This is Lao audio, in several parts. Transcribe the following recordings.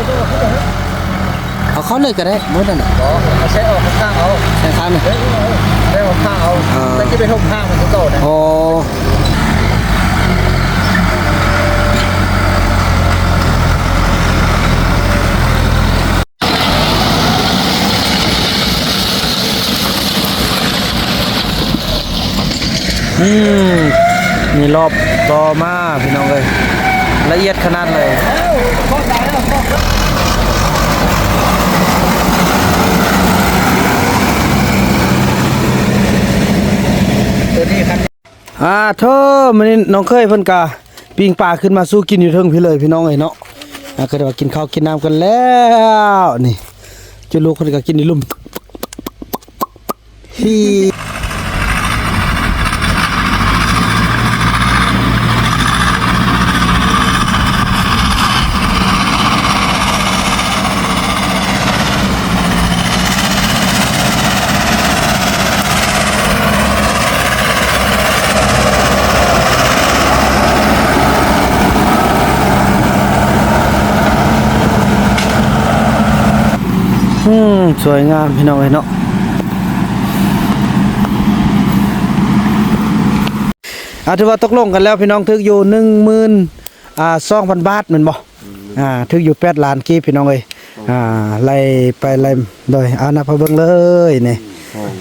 ເອົາເຂົ້າເລີຍກໍໄດ້ ໝົດນັ້ນນະ. ບໍ່ ເອົາໃສ່ອອກຂ້າງເອົາ ໃສ່ຂ້າງນີ້ ເອີ ໃສ່ອອກຂ້າງເອົາ. ອ່າ ແລ້ວຊິໄປຖົມຂ້າງມັນຄືເກົ່ານະ. ອໍ ອືມ ນີ້ລອບຕໍ່ມາພີ່ນ້ອງເອີຍ ລະອຽດຂະໜາດເລີຍ. ໂຕນີ້ຄັນ ອ່າ ໂທ້ ມື້ນີ້ນ້ອງເຂີຍເພິ່ນກະປີ້ງປາຂຶ້ນມາສູ່ກິນຢູ່ເທິງພີ້ເລີຍພີ່ນ້ອງເອີຍເນາະ. ອ່າ ກໍໄດ້ວ່າກິນເຂົ້າກິນນ້ຳກັນແລ້ວນີ້ ຈຸລູກເພິ່ນກະກິນຢູ່ລຸ່ມ. ອືມ ສວຍງາມພີ່ນ້ອງເອີຍເນາະ. ອ່າ ຖືວ່າຕົກລົງກັນແລ້ວພີ່ນ້ອງ ຖືກຢູ່ໜຶ່ງໝື່ນ ອ່າ ສອງພັນບາດແມ່ນບໍ່? ອືມ ອ່າ ຖືກຢູ່ແປດລ້ານກີບພີ່ນ້ອງເອີຍ. ອ່າ ໄລ່ໄປໄລ່ ໂດຍ ເອົາ ນັບໃຫ້ເບິ່ງເລີຍນີ້ ສອງ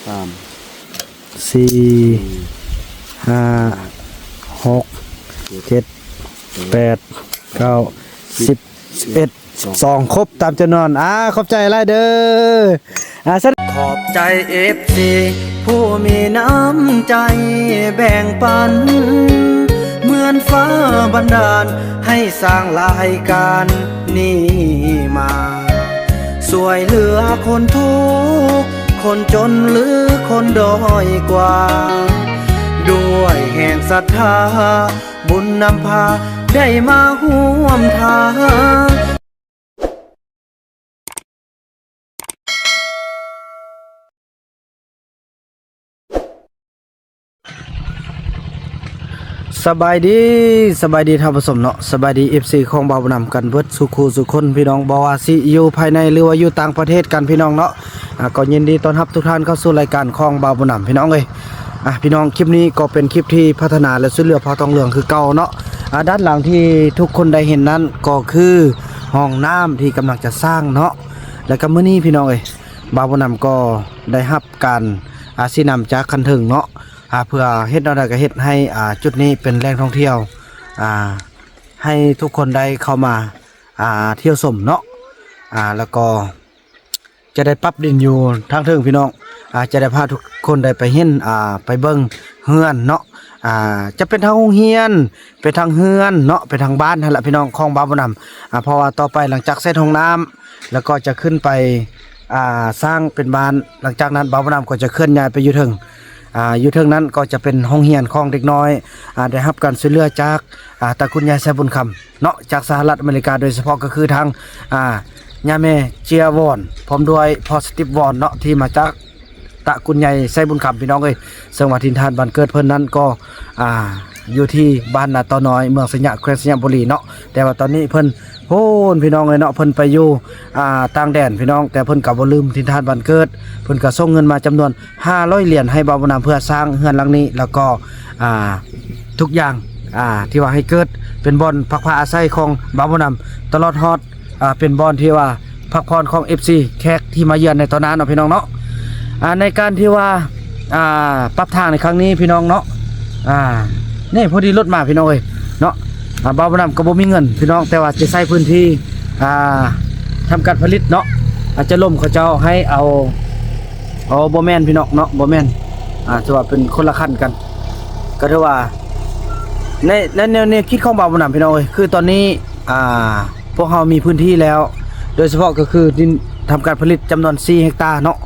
ສາມ ສີ່ ຫ້າ ຫົກ ເຈັດ ແປດ ເກົ້າ ສິບ ສິບເອັດ ສິບສອງ ຄົບຕາມຈຳນວນ. ອ່າ ຂອບໃຈຫຼາຍເດີ. ອ່າ ຂອບໃຈເອັຟຊີຜູ້ມີນ້ຳໃຈແບ່ງປັນ ເໝືອນຟ້າບັນດານໃຫ້ສ້າງລາຍການນີ້ມາ ຊ່ວຍເຫຼືອຄົນທຸກ ຄົນຈົນ ຫຼື ຄົນດ້ອຍກວ່າ ດ້ວຍແຮງສັດທາ ບຸນນຳພາໄດ້ມາຮ່ວມທາງ. ສະບາຍດີ ສະບາຍດີທ່ານຜູ້ຊົມເນາະ ສະບາຍດີເອັຟຊີຂອງບ່າວບຸນນຳກັນເບິດສູ່ຄູ່ສູ່ຄົນພີ່ນ້ອງ ບໍ່ວ່າຊິຢູ່ພາຍໃນ ຫຼືວ່າຢູ່ຕ່າງປະເທດກັນພີ່ນ້ອງເນາະ. ອ່າ ກໍຍິນດີຕ້ອນຮັບທຸກທ່ານເຂົ້າສູ່ລາຍການຂອງບ່າວບຸນນຳພີ່ນ້ອງເອີຍ. ອ່າ ພີ່ນ້ອງ ຄລິບນີ້ກໍເປັນຄລິບທີ່ພັດທະນາ ແລະ ຊ່ວຍເຫຼືອພາວທອງເຫຼືອງຄືເກົ່າເນາະ. ອ່າ ດ້ານຫຼັງທີ່ທຸກຄົນໄດ້ເຫັນນັ້ນກໍຄືຫ້ອງນ້ຳທີ່ກຳລັງຈະສ້າງເນາະ. ແລ້ວກໍມື້ນີ້ພີ່ນ້ອງເອີຍ ບ່າວບຸນນຳກໍໄດ້ຮັບການ ອ່າ ຊີ້ນຳຈາກຂັ້ນເທິງເນາະ ອ່າ ເພື່ອເຮັດແນວໃດກໍເຮັດໃຫ້ ອ່າ ຈຸດນີ້ເປັນແຫຼ່ງທ່ອງທ່ຽວ ອ່າ ໃຫ້ທຸກຄົນໄດ້ເຂົ້າມາ ອ່າ ທ່ຽວຊົມເນາະ. ອ່າ ແລ້ວກໍຈະໄດ້ປັບດິນຢູ່ທາງເທິງພີ່ນ້ອງ ອ່າ ຈະໄດ້ພາທຸກຄົນໄດ້ໄປເຫັນ ອ່າ ໄປເບິ່ງເຮືອນເນາະ. ອ່າ ຈະເປັນທາງໂຮງຮຽນ ເປັນທາງເຮືອນເນາະ ເປັນທາງບ້ານຫັ້ນລະພີ່ນ້ອງ ຂອງບ່າວບຸນນຳ. ອ່າ ເພາະວ່າຕໍ່ໄປຫຼັງຈາກເສັດຫ້ອງນ້ຳ ແລ້ວກໍຈະຂຶ້ນໄປ ອ່າ ສ້າງເປັນບ້ານ ຫຼັງຈາກນັ້ນບ່າວບຸນນຳກໍຈະເຄື່ອນຍ້າຍໄປຢູ່ເທິງ ອ່າ ຢູ່ເທິງນັ້ນກໍຈະເປັນໂຮງຮຽນຂອງເດັກນ້ອຍ ອ່າ ໄດ້ຮັບການຊ່ວຍເຫຼືອຈາກ ອ່າ ຕະກຸນຍາຍໄຊບຸນຄຳເນາະ ຈາກສະຫະລັດອາເມລິກາ ໂດຍສະເພາະກໍຄືທາງ ອ່າ ຍາແມ່ເຈຍວອນ ພ້ອມດ້ວຍພໍ່ສະຕິບວອນເນາະ ທີ່ມາຈາກ ຕະກຸນໃຫຍ່ໄຊບຸນຄຳ ພີ່ນ້ອງເອີຍ. ເຊິ່ງວ່າຖິ່ນຖານບ້ານເກີດເພິ່ນນັ້ນກໍ ອ່າ ຢູ່ທີ່ບ້ານນາຕໍນ້ອຍ ເມືອງໄຊຍະ ແຂວງໄຊຍະບູລີເນາະ. ແຕ່ວ່າຕອນນີ້ເພິ່ນ ໂອ້ນ ພີ່ນ້ອງເອີຍເນາະ ເພິ່ນໄປຢູ່ ອ່າ ຕ່າງແດນ ພີ່ນ້ອງ, ແຕ່ເພິ່ນກໍບໍ່ລືມຖິ່ນຖານບ້ານເກີດ, ເພິ່ນກໍສົ່ງເງິນມາຈຳນວນຫ້າຮ້ອຍຫຼຽນໃຫ້ບ່າວບຸນນຳ ເພື່ອສ້າງເຮືອນຫຼັງນີ້ ແລ້ວກໍ ອ່າ ທຸກຢ່າງ ອ່າ ທີ່ວ່າໃຫ້ເກີດເປັນບ່ອນພັກພາອາໄສຂອງບ່າວບຸນນຳ ຕະຫຼອດຮອດ ອ່າ ເປັນບ່ອນທີ່ວ່າພັກຜ່ອນຂອງເອັຟຊີ ແຂກທີ່ມາເຢືອນໃນຕອນນັ້ນເນາະ ພີ່ນ້ອງເນາະ. ອ່າ ໃນການທີ່ວ່າ ອ່າ ປັບທາງໃນຄັ້ງນີ້ ພີ່ນ້ອງເນາະ ອ່າ ນີ້ພໍດີລົດມາ ພີ່ນ້ອງເອີຍເນາະ. ອ່າ ບ່າວບຸນນຳກໍບໍ່ມີເງິນ ພີ່ນ້ອງ, ແຕ່ວ່າຈະໃຊ້ພື້ນທີ່ ອ່າ ທຳການຜະລິດເນາະ, ອາດຈະລົມເຂົາເຈົ້າໃຫ້ເອົາ ໂອ້ ບໍ່ແມ່ນ ພີ່ນ້ອງເນາະ ບໍ່ແມ່ນ ອ່າ ຖືວ່າເປັນຄົນລະຂັ້ນກັນ. ກໍຖືວ່າໃນ ໃນແນວ ແນວຄິດຂອງບ່າວບຸນນຳ ພີ່ນ້ອງເອີຍ ຄືຕອນນີ້ ອ່າ ພວກເຮົາມີພື້ນທີ່ແລ້ວ ໂດຍສະເພາະກໍຄືດິນທຳການຜະລິດຈຳນວນສີ່ເຮັກຕາເນາະ.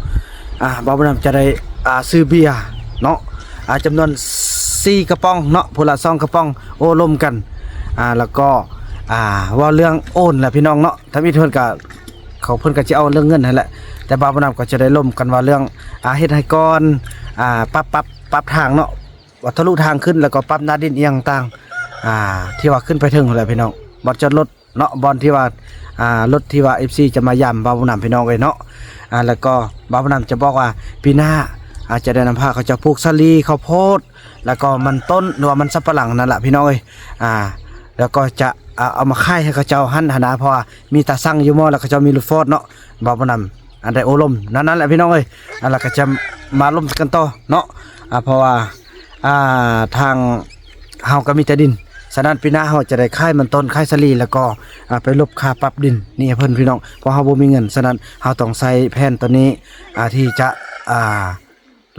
ອ່າ ບ່າວບຸນນຳຈະໄດ້ ອ່າ ຊື້ເບຍເນາະ ອ່າ ຈຳນວນສີ່ກະປ໋ອງເນາະ ຜູ້ລະສອງກະປ໋ອງ ໂອ້ລົມກັນ ອ່າ ແລ້ວກໍ ອ່າ ເວົ້າເລື່ອງໂອນແຫຼະ ພີ່ນ້ອງເນາະ. ທຳອິດເພິ່ນກະ ເຂົາ ເພິ່ນກະຊິເອົາເລື່ອງເງິນຫັ້ນແຫຼະ ແຕ່ບ່າວບຸນນຳກໍຈະໄດ້ລົມກັນວ່າເລື່ອງ ອ່າ ເຮັດໃຫ້ກ່ອນ ອ່າ ປັບ ປັບ ປັບທາງເນາະ ວ່າທະລຸທາງຂຶ້ນ ແລ້ວກໍປັບໜ້າດິນອີ່ຫຍັງຕ່າງ ອ່າ ທີ່ວ່າຂຶ້ນໄປເທິງຫັ້ນແຫຼະ ພີ່ນ້ອງ. ບ່ອນຈອດລົດ ເນາະ ບ່ອນທີ່ວ່າ ອ່າ ລົດທີ່ວ່າເອັຟຊີຈະມາຢ້ຳບ່າວບຸນນຳ ພີ່ນ້ອງເອີຍເນາະ. ອ່າ ແລ້ວກໍບ່າວບຸນນຳຈະບອກວ່າ ປີໜ້າ ອາດຈະໄດ້ນຳພາເຂົາເຈົ້າປູກສາລີ ເຂົ້າໂພດ ແລ້ວກໍມັນຕົ້ນ ຫຼືວ່າມັນສຳປະຫຼັງນັ້ນລະ ພີ່ນ້ອງເອີຍ. ອ່າ ແລ້ວກໍຈະ ອ່າ ເອົາມາຂາຍໃຫ້ເຂົາເຈົ້າຫັ້ນຫັ້ນນະ ເພາະວ່າມີຕາຊັ່ງຢູ່ໝໍ້ ແລ້ວເຂົາເຈົ້າມີລົດຟອດເນາະ. ບ່າວບຸນນຳ ອັນໄດ້ໂອ້ລົມນັ້ນ ນັ້ນແຫຼະ ພີ່ນ້ອງເອີຍ. ອ່າ ແລ້ວກໍຈະມາລົມກັນຕໍ່ເນາະ. ອ່າ ເພາະວ່າ ອ່າ ທາງເຮົາກໍມີແຕ່ດິນ, ສະນັ້ນປີໜ້າເຮົາຈະໄດ້ຂາຍມັນຕົ້ນ ຂາຍສາລີ ແລ້ວກໍ ອ່າ ໄປລົບຄ່າປັບດິນນີ້ໃຫ້ເພິ່ນ ພີ່ນ້ອງ, ເພາະເຮົາບໍ່ມີເງິນ. ສະນັ້ນເຮົາຕ້ອງໃຊ້ແຜນຕົວນີ້ ອ່າ ທີ່ຈະ ອ່າ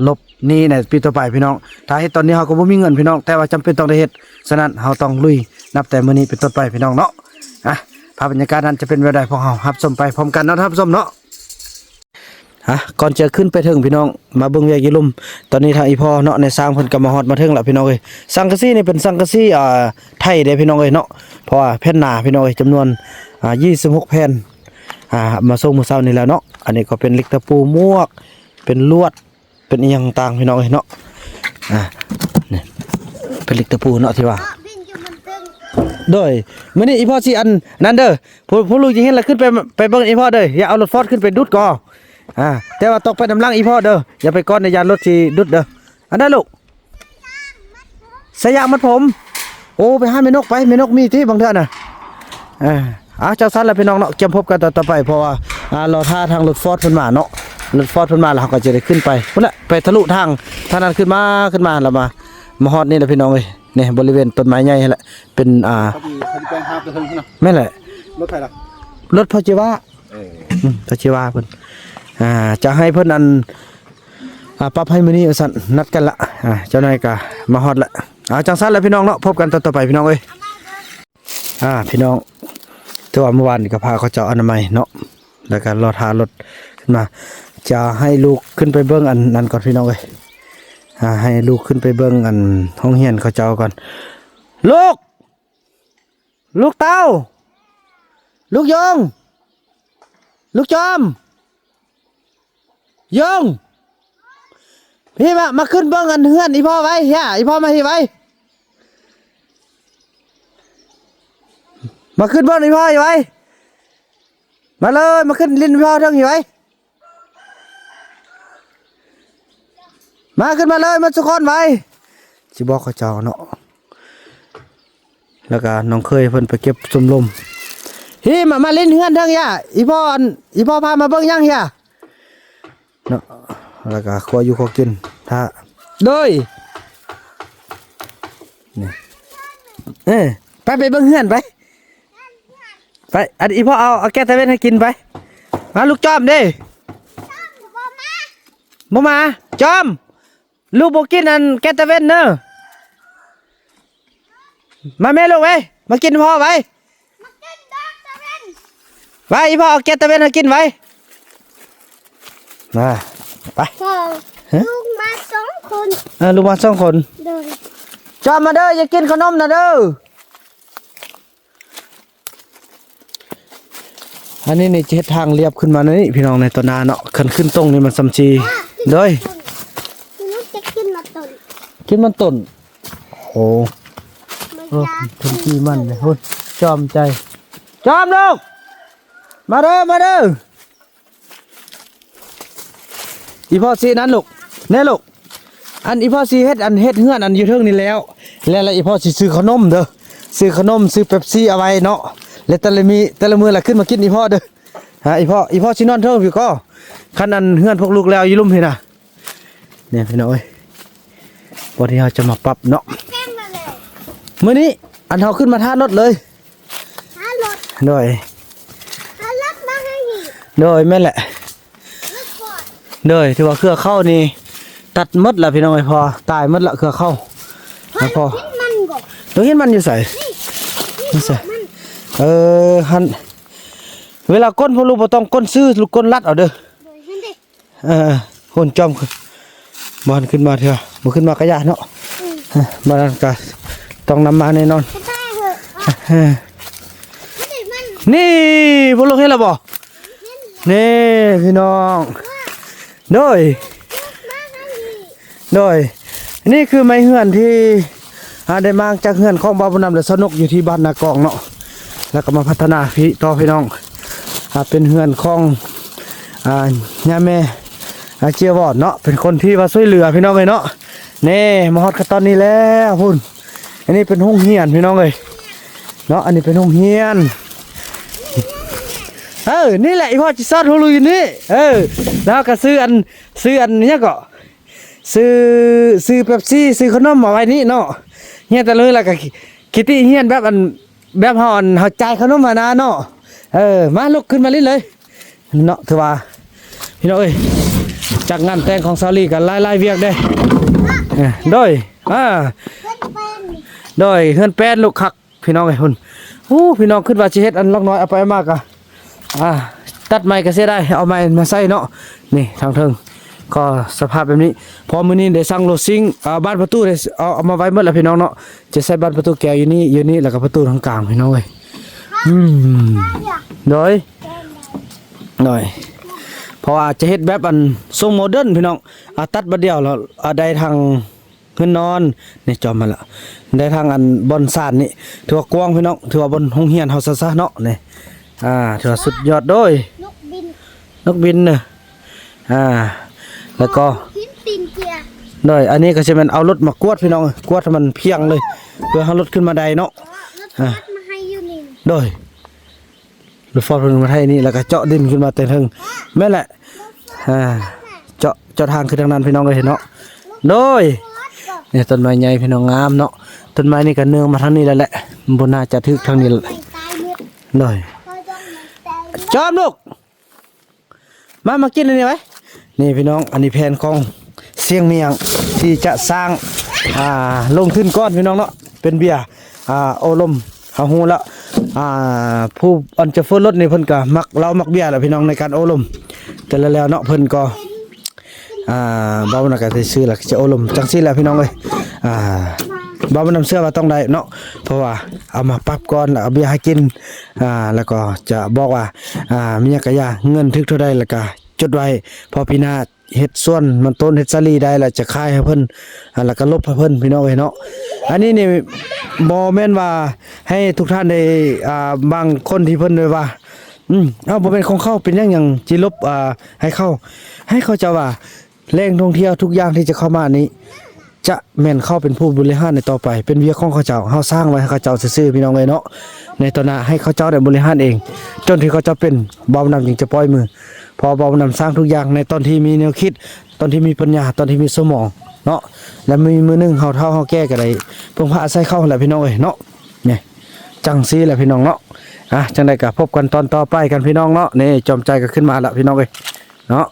ລົບໜີ້ໃນປີຕໍ່ໄປ ພີ່ນ້ອງ. ຖ້າເຮັດຕອນນີ້ເຮົາກໍບໍ່ມີເງິນ ພີ່ນ້ອງ, ແຕ່ວ່າຈຳເປັນຕ້ອງໄດ້ເຮັດ. ສະນັ້ນເຮົາຕ້ອງລຸຍນັບແຕ່ມື້ນີ້ເປັນຕົ້ນໄປ ພີ່ນ້ອງເນາະ. ອ່ະ ພາບບັນຍາກາດນັ້ນຈະເປັນແບບໃດ ພວກເຮົາຮັບຊົມໄປພ້ອມກັນເນາະ ທ່ານຜູ້ຊົມເນາະ. ອ່ະ ກ່ອນຈະຂຶ້ນໄປເທິງ ພີ່ນ້ອງ ມາເບິ່ງວຽກຢູ່ລຸ່ມ. ຕອນນີ້ທາງອີ່ພໍ່ເນາະ ນາຍຊ່າງເພິ່ນກໍມາຮອດມາເຖິງແລ້ວ ພີ່ນ້ອງເອີຍ. ສັງກະສີນີ້ເປັນສັງກະສີ ອ່າ ໄທເດ້ ພີ່ນ້ອງເອີຍເນາະ, ເພາະວ່າແຜ່ນໜາ ພີ່ນ້ອງເອີຍ, ຈຳນວນ ອ່າ ຊາວຫົກແຜ່ນ ອ່າ ມາສົ່ງມື້ເຊົ້ານີ້ແລ້ວເນາະ. ອັນນີ້ກໍເປັນເຫຼັກຕະປູໝວກ ເປັນລວດ ເປັນອີ່ຫຍັງຕ່າງ ພີ່ນ້ອງເອີຍເນາະ. ອ່າ ນີ້ເປັນເຫຼັກຕະປູເນາະ ທີ່ວ່າ ໂດຍ ມື້ນີ້ອີ່ພໍ່ຊິອັນນັ້ນເດີ, ຜູ້ ຜູ້ລູກຈະເຫັນລະຂຶ້ນໄປ ໄປເບິ່ງອີ່ພໍ່ເດີ. ຢ່າເອົາລົດຟອດຂຶ້ນໄປດຸດກໍ ອ່າ ແຕ່ວ່າຕ້ອງໄປນຳຫຼັງອີ່ພໍ່ເດີ, ຢ່າໄປກ່ອນເດີ ຢ້ານລົດຊິດຸດເດີ. ອັນໃດລູກ? ສາຍຢາງມັດຜົມ. ໂອ້ ໄປຫາແມ່ນົກໄປ, ແມ່ນົກມີຕິບາງເທື່ອນະ. ເອີ ເອົາ ຈັ່ງຊັ້ນລະ ພີ່ນ້ອງເນາະ, ກຽມພົບກັນຕອນຕໍ່ໄປ ເພາະວ່າ ອ່າ ລໍຖ້າທາງລົດຟອດເພິ່ນມາເນາະ. ລົດຟອດເພິ່ນມາແລ້ວ ເຮົາກໍຈະໄດ້ຂຶ້ນໄປພຸ້ນແຫຼະ, ໄປທະລຸທາງທາງນັ້ນ ຂຶ້ນມາ ຂຶ້ນມາແລ້ວມາ ມາຮອດນີ້ແຫຼະ ພີ່ນ້ອງເອີຍ. ນີ້ ບໍລິເວນຕົ້ນໄມ້ໃຫຍ່ຫັ້ນແຫຼະ ເປັນ ອ່າ ເຂົາຊິ ເຂົາຊິແປງຫາບໄປເທິງພຸ້ນນະ. ແມ່ນແຫຼະ ລົດໃຜລະ? ລົດພໍ່ຈິວາ. ເອີ ອືມ ພໍ່ຈິວາເພິ່ນ ອ່າ ຈະໃຫ້ເພິ່ນ ອັນ ອ່າ ປັບໃຫ້ມື້ນີ້ວ່າຊັ້ນ, ນັດກັນລະ. ອ່າ ຈັກໜ້ອຍກໍມາຮອດລະ. ເອົາ ຈັ່ງຊັ້ນລະ ພີ່ນ້ອງເນາະ, ພົບກັນຕອນຕໍ່ໄປ ພີ່ນ້ອງເອີຍ. ອ່າ ພີ່ນ້ອງ ຖືວ່າມື້ວານນີ້ກໍພາເຂົາເຈົ້າອະນາໄມເນາະ, ແລ້ວກໍລໍຖ້າລົດຂຶ້ນມາ. ຈະໃຫ້ລູກຂຶ້ນໄປເບິ່ງອັນນັ້ນກ່ອນ ພີ່ນ້ອງເອີຍ. ອ່າ ໃຫ້ລູກຂຶ້ນໄປເບິ່ງອັນໂຮງຮຽນເຂົາເຈົ້າກ່ອນ. ລູກ! ລູກເຕົ້າ! ລູກຢົງ! ລູກຈອມ! ຢົງ! ພີ່ມາ ມາຂຶ້ນເບິ່ງອັນເຮືອນອີ່ພໍ່ໄວ. ເຮຍ ອີ່ພໍ່ມາພີ້ໄວ. ມາຂຶ້ນເບິ່ງອີ່ພໍ່ອີ່ໄວ. ມາເລີຍ ມາຂຶ້ນຫຼິ້ນອີ່ພໍ່ເທິງອີ່ໄວ. ມາ ຂຶ້ນມາເລີຍ ໝົດທຸກຄົນໄວ. ຊິບອກເຂົາເຈົ້າເນາະ. ແລ້ວກໍນ້ອງເຂີຍເພິ່ນໄປເກັບຊົມລົມ. ຮີ້ ມາ ມາຫຼິ້ນເຮືອນເທິງຢ່າ. ອີ່ພໍ່ ອັນ ອີ່ພໍ່ພາມາເບິ່ງຫຍັງຢ່າເນາະ. ແລ້ວກໍຄົວຢູ່ຄົວກິນ ຖ້າ ໂດຍ ນີ້ ເອີ ໄປ ໄປເບິ່ງເຮືອນໄປ. ໄປ ອັນ ອີ່ພໍ່ເອົາ ເອົາແກງຕາເວັນໃຫ້ກິນໄປ. ມາ ລູກຈອມເດ້. ບໍ່ມາ ຈອມ. ລູກບໍ່ກິນອັນແກງຕາເວັນເດີ. ມາແມ່ລູກເອີຍ ມາກິນພໍ່ໄວ. ມາກິນແກງຕາເວັນ. ໄວ ອີ່ພໍ່ເອົາແກງຕາເວັນໃຫ້ກິນໄວ. ມາ ໄປ. ເອີ ຮະ? ລູກມາສອງຄົນ. ເອີ ລູກມາສອງຄົນ. ໂດຍ. ຈອມມາເດີ ຢ່າກິນຂະໜົມນະເດີ. ອັນນີ້ນີ້ຈະເຮັດທາງລຽບຂຶ້ນມານີ້ ພີ່ນ້ອງ ໃນຕອນໜ້າເນາະ. ຄັນຂຶ້ນຕົງນີ້ມັນສ່ຳຊິ ໂດຍ ລູກຈະກິນມັນຕົ້ນ ກິນມັນຕົ້ນ. ໂອ້ ມັນຢາກ ເອີ ເພິ່ນ ກິນມັນເດ້. ພຸ້ນ ຈອມໃຈ ຈອມລູກ ມາເດີ ມາເດີ. ອີ່ພໍ່ຊິນັ້ນລູກ ແນ່ລູກ. ອັນ ອີ່ພໍ່ຊິເຮັດ ອັນ ເຮັດເຮືອນອັນຢູ່ເທິງນີ້ແລ້ວ ແລ້ວ ແລ້ວອີ່ພໍ່ຊິຊື້ຂະໜົມເດີ ຊື້ຂະໜົມ ຊື້ເປັບຊີເອົາໄວ້ເນາະ. ແລ້ວແຕ່ລະມື້ ແຕ່ລະມື້ລະຂຶ້ນມາກິນອີ່ພໍ່ເດີ. ຫາ ອີ່ພໍ່ ອີ່ພໍ່ຊິນອນເທິງພີ້ກໍ ຄັນອັນເຮືອນພວກລູກແລ້ວຢູ່ລຸ່ມພີ້ນະ. ນີ້ພີ່ນ້ອງເອີຍ ບ່ອນທີ່ເຮົາຈະມາປັບເນາະ. ມື້ນີ້ອັນເຮົາຂຶ້ນມາທ່າລົດເລີຍ ທ່າລົດ. ໂດຍ ທ່າລົດມາໃຫ້ນີ້. ໂດຍ ແມ່ນແຫຼະ. ໂດຍ ຖືວ່າເຄືອເຂົ້ານີ້ຕັດໝົດລະພີ່ນ້ອງເອີຍ ເພາະຕາຍໝົດລະເຄືອເຂົ້າ. ເພາະ ເອີ ເຫັນມັນຢູ່ໃສ? ນີ້ ນີ້ ນີ້ໃສ? ເອີ ຫັ້ນ ເວລາກົ້ນພວກລູກບໍ່ຕ້ອງກົ້ນຊື່ ລູກກົ້ນລັດເອົາເດີ. ໂດຍ ຫັ້ນເດ. ເອີ ໂຫນຈອມ ບໍ່ທັນຂຶ້ນມາເທື່ອ ບໍ່ຂຶ້ນມາກະຢ່າເນາະ. ອືມ ເອີ ບໍ່ນັ້ນກະຕ້ອງນຳມາແນ່ນອນ. ເອີ ນີ້ ພວກລູກເຫັນແລ້ວບໍ່? ນີ້ພີ່ນ້ອງ ໂດຍ ໂດຍ ນີ້ຄືໄມ້ເຮືອນທີ່ ອ່າ ໄດ້ມາຈາກເຮືອນຂອງບ່າວບຸນນຳ ແລະ ສາວນົກ ຢູ່ທີ່ບ້ານນາກອງເນາະ. ແລ້ວກໍມາພັດທະນາພີ້ຕໍ່ພີ່ນ້ອງ ອ່າ ເປັນເຮືອນຂອງ ອ່າ ຍາແມ່ ອ່າ ເຈຍວອນເນາະ ເປັນຄົນທີ່ວ່າຊ່ວຍເຫຼືອພີ່ນ້ອງເອີຍເນາະ. ແນ່ ມາຮອດຂັ້ນຕອນນີ້ແລ້ວພຸ້ນ. ອັນນີ້ເປັນໂຮງຮຽນພີ່ນ້ອງເອີຍເນາະ ອັນນີ້ເປັນໂຮງຮຽນ. ເອີ ນີ້ແຫຼະ ອີ່ພໍ່ຊິສອນຮູ້ລຸຍຢູ່ນີ້. ເອີ ແລ້ວເຮົາກໍຊື້ອັນ ຊື້ອັນຫຍັງເກາະ ຊື້ ຊື້ເປັບຊີ ຊື້ຂະໜົມມາໄວ້ນີ້ເນາະ. ຮຽນແຕ່ລະມື້ແລ້ວກໍຄິດຕິຮຽນແບບອັນ ແບບເຮົາອັນ ເຮົາຈ່າຍຂະໜົມຫັ້ນນະເນາະ. ເອີ ມາລຸກຂຶ້ນມາຫຼິ້ນເລີຍເນາະ. ຖືວ່າພີ່ນ້ອງເອີຍ ຈັກງານແຕ່ງຂອງສາວລີກໍຫຼາຍໆວຽກເດ້. ເອີ ໂດຍ ອ່າ ໂດຍ ເຮືອນແປ້ນລູກຄັກ ພີ່ນ້ອງເອີຍພຸ້ນ. ໂອ້ ພີ່ນ້ອງຄິດວ່າຊິເຮັດອັນຫຼັກນ້ອຍ ເອົາໄປເອົາມາກະ ອ່າ ຕັດໄມ້ກໍເສຍດາຍ ເອົາໄມ້ມາໃສ່ເນາະ. ນີ້ທາງເທິງກໍສະພາບແບບນີ້. ເພາະມື້ນີ້ໄດ້ສັ່ງໂລຊິງ ອ່າ ບານປະຕູໄດ້ເອົາ ເອົາມາໄວ້ໝົດແລ້ວພີ່ນ້ອງເນາະ. ຈະໃສ່ບານປະຕູແກ້ວຢູ່ນີ້ ຢູ່ນີ້ ແລ້ວກໍປະຕູທາງກາງພີ່ນ້ອງເອີຍ. ອືມ ໂດຍ ໂດຍ ເພາະວ່າຈະເຮັດແບບອັນຊົງໂມເດີນພີ່ນ້ອງ. ອ່າ ຕັດບາດດຽວແລ້ວ ອ່າ ໄດ້ທາງ ເຮືອນນອນນີ້ ຈອມມາລະ ໄດ້ທາງອັນບ່ອນສານນີ້ ຖືວ່າກວ້າງພີ່ນ້ອງ ຖືວ່າບ່ອນໂຮງຮຽນເຮົາຊະຊະເນາະ. ນີ້ ອ່າ ຖືວ່າສຸດຍອດ. ໂດຍ ນົກບິນ ນົກບິນເນາະ. ອ່າ ແລ້ວກໍ ໂດຍ ອັນນີ້ກໍຊິແມ່ນເອົາລົດມາກວດພີ່ນ້ອງ ກວດໃຫ້ມັນພຽງເລີຍ ເພື່ອເຮົາລົດຂຶ້ນມາໄດ້ເນາະ. ອ່າ ໂດຍ ລົດຟອດເພິ່ນມາໄຖນີ້ ແລ້ວກໍເຈາະດິນຂຶ້ນມາແຕ່ເທິງ. ແມ່ນແຫຼະ ອ່າ ເຈາະ ເຈາະທາງຂຶ້ນທາງນັ້ນພີ່ນ້ອງເອີຍເນາະ. ໂດຍ ນີ້ຕົ້ນໄມ້ໃຫຍ່ພີ່ນ້ອງ ງາມເນາະ. ຕົ້ນໄມ້ນີ້ກໍເນື່ອງມາທາງນີ້ແລ້ວແຫຼະ ບໍ່ໜ້າຈະຖືກທາງນີ້ແຫຼະ. ໂດຍ ຈອມລູກ ມາ ມາກິນອັນນີ້ໄວ້. ນີ້ພີ່ນ້ອງ ອັນນີ້ແຜນຂອງຊຽງມຽງ ທີ່ຈະສ້າງ ອ່າ ລົງທຶນກ່ອນພີ່ນ້ອງເນາະ ເປັນເບຍ ອ່າ ໂອ້ລົມ. ເຮົາຮູ້ແລ້ວ ອ່າ ຜູ້ອັນໂຊເຟີລົດນີ້ເພິ່ນກໍມັກເຫຼົ້າມັກເບຍແຫຼະພີ່ນ້ອງ ໃນການໂອ້ລົມແຕ່ລະແລ້ວເນາະ. ເພິ່ນກໍ ອ່າ ເວົ້ານຳກັນຊື່ໆ ແລ້ວຈະໂອ້ລົມຈັ່ງຊີ້ແຫຼະພີ່ນ້ອງເອີຍ. ອ່າ ເວົ້ານຳເຊື່ອວ່າຕ້ອງໄດ້ເນາະ ເພາະວ່າເອົາມາປັບກ່ອນ ແລ້ວເອົາເບຍໃຫ້ກິນ ອ່າ ແລ້ວກໍຈະບອກວ່າ ອ່າ ມີຫຍັງກະຢ່າ ເງິນຖືກເທົ່າໃດ ແລ້ວກະຈົດໄວ້ ເພາະປີໜ້າ ເຮັດສວນມັນຕົ້ນ ເຮັດສາລີໄດ້ ແລ້ວຈະຂາຍໃຫ້ເພິ່ນ ອ່າ ແລ້ວກໍລົບໃຫ້ເພິ່ນ ພີ່ນ້ອງເອີຍເນາະ. ອັນນີ້ນີ້ບໍ່ແມ່ນວ່າໃຫ້ທຸກທ່ານໄດ້ ອ່າ ບາງຄົນທີ່ເພິ່ນໄດ້ວ່າ ອືມ ເອົາ ບໍ່ແມ່ນຂອງເຂົາ ເປັນຫຍັງ ຫຍັງຊິລົບ ອ່າ ໃຫ້ເຂົາ ໃຫ້ເຂົາເຈົ້າວ່າ ແຫຼ່ງທ່ອງທ່ຽວທຸກຢ່າງທີ່ຈະເຂົ້າມານີ້ ຈະແມ່ນເຂົາເປັນຜູ້ບໍລິຫານໃນຕໍ່ໄປ ເປັນວຽກຂອງເຂົາເຈົ້າ ເຮົາສ້າງໄວ້ໃຫ້ເຂົາເຈົ້າຊື່ໆ ພີ່ນ້ອງເອີຍເນາະ. ໃນຕໍ່ໜ້າໃຫ້ເຂົາເຈົ້າໄດ້ບໍລິຫານເອງ ຈົນທີ່ເຂົາເຈົ້າເປັນ ບ່າວບຸນນຳຈຶ່ງຈະປ່ອຍມື ເພາະບ່າວບຸນນຳສ້າງທຸກຢ່າງໃນຕອນທີ່ມີແນວຄິດ ຕອນທີ່ມີປັນຍາ ຕອນທີ່ມີສະໝອງເນາະ. ແລະ ມີມື້ໜຶ່ງເຮົາເຖົ້າເຮົາແກ່ກໍໄດ້ເພິ່ງພາອາໄສເຂົາແຫຼະ ພີ່ນ້ອງເອີຍເນາະ. ນີ້ ຈັ່ງຊີ້ແຫຼະ ພີ່ນ້ອງເນາະ. ອ່ະ ຈັ່ງໃດກໍພົບກັນຕອນຕໍ່ໄປກັນ ພີ່ນ້ອງເນາະ. ນີ້ ຈອມໃຈກໍຂຶ້ນມາແລ້ວ ພີ່ນ້ອງເອີຍເນາະ.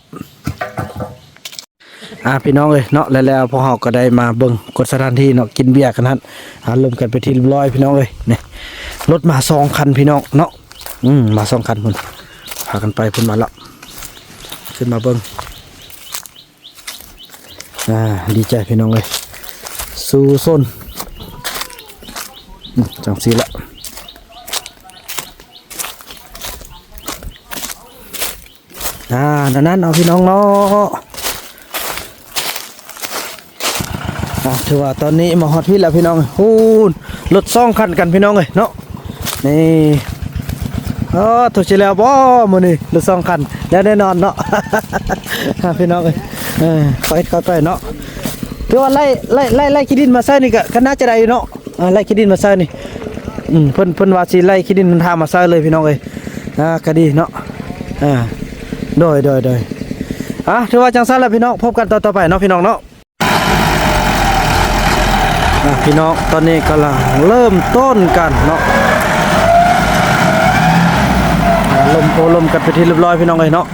ອ່າ ພີ່ນ້ອງເອີຍເນາະ ແລ້ວ ແລ້ວພວກເຮົາກໍໄດ້ມາເບິ່ງກົດສະຖານທີ່ເນາະ ກິນເບຍກັນຫັ້ນ ອ່າ ລົມກັນເປັນທີ່ຮຽບຮ້ອຍ ພີ່ນ້ອງເອີຍ. ນີ້ ລົດມາສອງຄັນ ພີ່ນ້ອງເນາະ. ອືມ ມາສອງຄັນພຸ້ນ ພາກັນໄປພຸ້ນມາແລ້ວ ຂຶ້ນມາເບິ່ງ. ອ່າ ດີໃຈ ພີ່ນ້ອງເອີຍ ສູ້ຊົນ. ອືມ ຈັ່ງຊີ້ແຫຼະ. ອ່າ ນັ້ນໆ ເອົາ ພີ່ນ້ອງເນາະ. ອ່າ ຖືວ່າຕອນນີ້ມາຮອດພີ້ແລ້ວ ພີ່ນ້ອງ. ໂອ້ ລົດສອງຄັນກັນ ພີ່ນ້ອງເອີຍເນາະ. ນີ້ ເອີ ຖືກຊິແລ້ວບໍ່ມື້ນີ້ ລົດສອງຄັນ ແລ້ວແນ່ນອນເນາະ. ອ່າ ພີ່ນ້ອງເອີຍ ເອີ ຄ່ອຍເຮັດຄ່ອຍໄປເນາະ. ຖືວ່າໄລ່ ໄລ່ ໄລ່ ໄລ່ຂີ້ດິນມາໃສ່ນີ້ກໍ ກໍໜ້າຈະໄດ້ຢູ່ເນາະ. ອ່າ ໄລ່ຂີ້ດິນມາໃສ່ນີ້ ອືມ ເພິ່ນ ເພິ່ນວ່າຊິໄລ່ຂີ້ດິນທາງມາໃສ່ເລີຍ ພີ່ນ້ອງເອີຍ. ອ່າ ກໍດີເນາະ. ອ່າ ໂດຍ ໂດຍ ໂດຍ. ອ່າ ຖືວ່າຈັ່ງຊັ້ນລະ ພີ່ນ້ອງ ພົບກັນຕອນຕໍ່ໄປເນາະ ພີ່ນ້ອງເນາະ. ອ່າ ພີ່ນ້ອງ ຕອນນີ້ກຳລັງເລີ່ມຕົ້ນກັນເນາະ. ອ່າ ລົມໂອ້ລົມກັນເປັນທີ່ຮຽບຮ້ອຍ ພີ່ນ້ອງເອີຍເນາະ.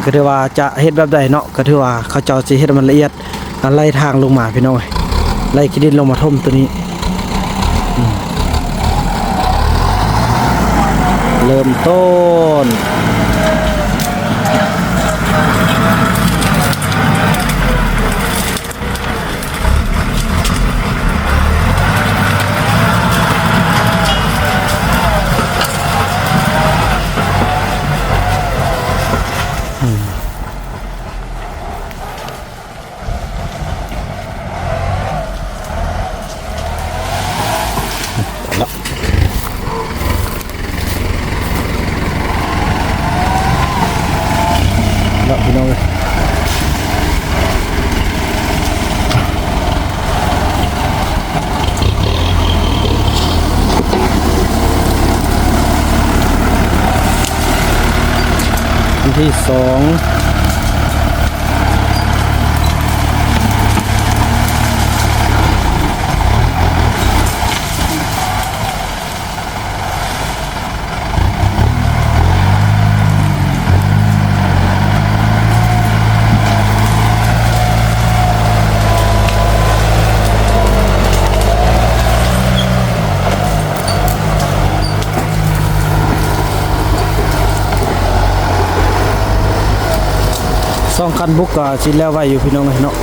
ກໍຖືວ່າຈະເຮັດແບບໃດເນາະ ກໍຖືວ່າເຂົາເຈົ້າຊິເຮັດໃຫ້ມັນລະອຽດ ໄລ່ທາງລົງມາ ພີ່ນ້ອງເອີຍ ໄລ່ຂີ້ດິນລົງມາຖົມຕົວນີ້. ອືມ ເລີ່ມຕົ້ນ. ເນາະ ນ້ອງເອີຍ. ອັນທີສອງ ສອງຄັນບຸກກໍຊິແລ້ວໄວຢູ່ ພີ່ນ້ອງເອີຍເນາະ.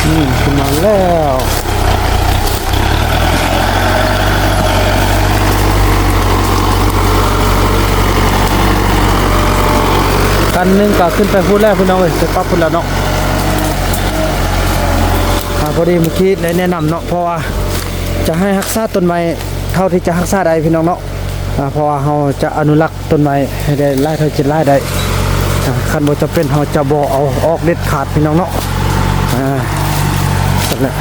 ນີ້ຂຶ້ນມາແລ້ວ ຄັນໜຶ່ງກໍຂຶ້ນໄປພຸ້ນແລ້ວ ພີ່ນ້ອງເອີຍ ໄປປັບພຸ້ນແລ້ວເນາະ. ອາ ພໍດີມື້ກີ້ໄດ້ແນະນຳເນາະ ເພາະວ່າຈະໃຫ້ຮັກສາຕົ້ນໄມ້ເທົ່າທີ່ຈະຮັກສາໄດ້ ພີ່ນ້ອງເນາະ. ອາ ເພາະວ່າເຮົາຈະອະນຸລັກຕົ້ນໄມ້ໃຫ້ໄດ້ຫຼາຍເທົ່າຈະຫຼາຍໄດ້ ອາ ຄັນບໍ່ຈຳເປັນເຮົາຈະບໍ່ເອົາອອກເດັດຂາດ ພີ່ນ້ອງເນາະ. ອາ ຊັ້ນແຫຼະ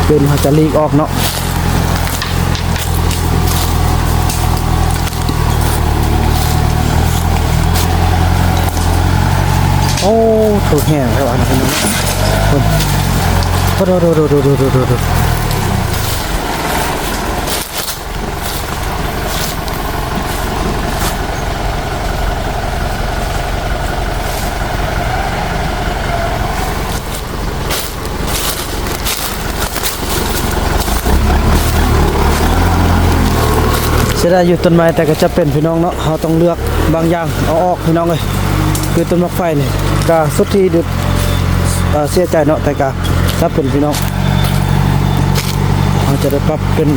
ເປັນເຮົາຈະຫຼີກອອກເນາະ. ໂອ້ ຖືກແຮງແທ້ວ່າ ພີ່ນ້ອງເນາະ. ໂອ້ ໂອ້ ໂອ້ ໂອ້ ໂອ້ ໂອ້ ໂອ້ ໂອ້ ໂອ້ ໂອ້ ເສຍດາຍຢູ່ຕົ້ນໄມ້ ແຕ່ກໍຈຳເປັນ ພີ່ນ້ອງເນາະ. ເຮົາຕ້ອງເລືອກບາງຢ່າງເອົາອອກ ພີ່ນ້ອງເອີຍ. ຄືຕົ້ນໝາກໄຟນີ້ກໍສຸດທີ່ ເອີ ເສຍໃຈເນາະ ແຕ່ກໍຈຳເປັນ ພີ່ນ້ອງ. ເຮົາຈະໄດ້ປັບເປັນ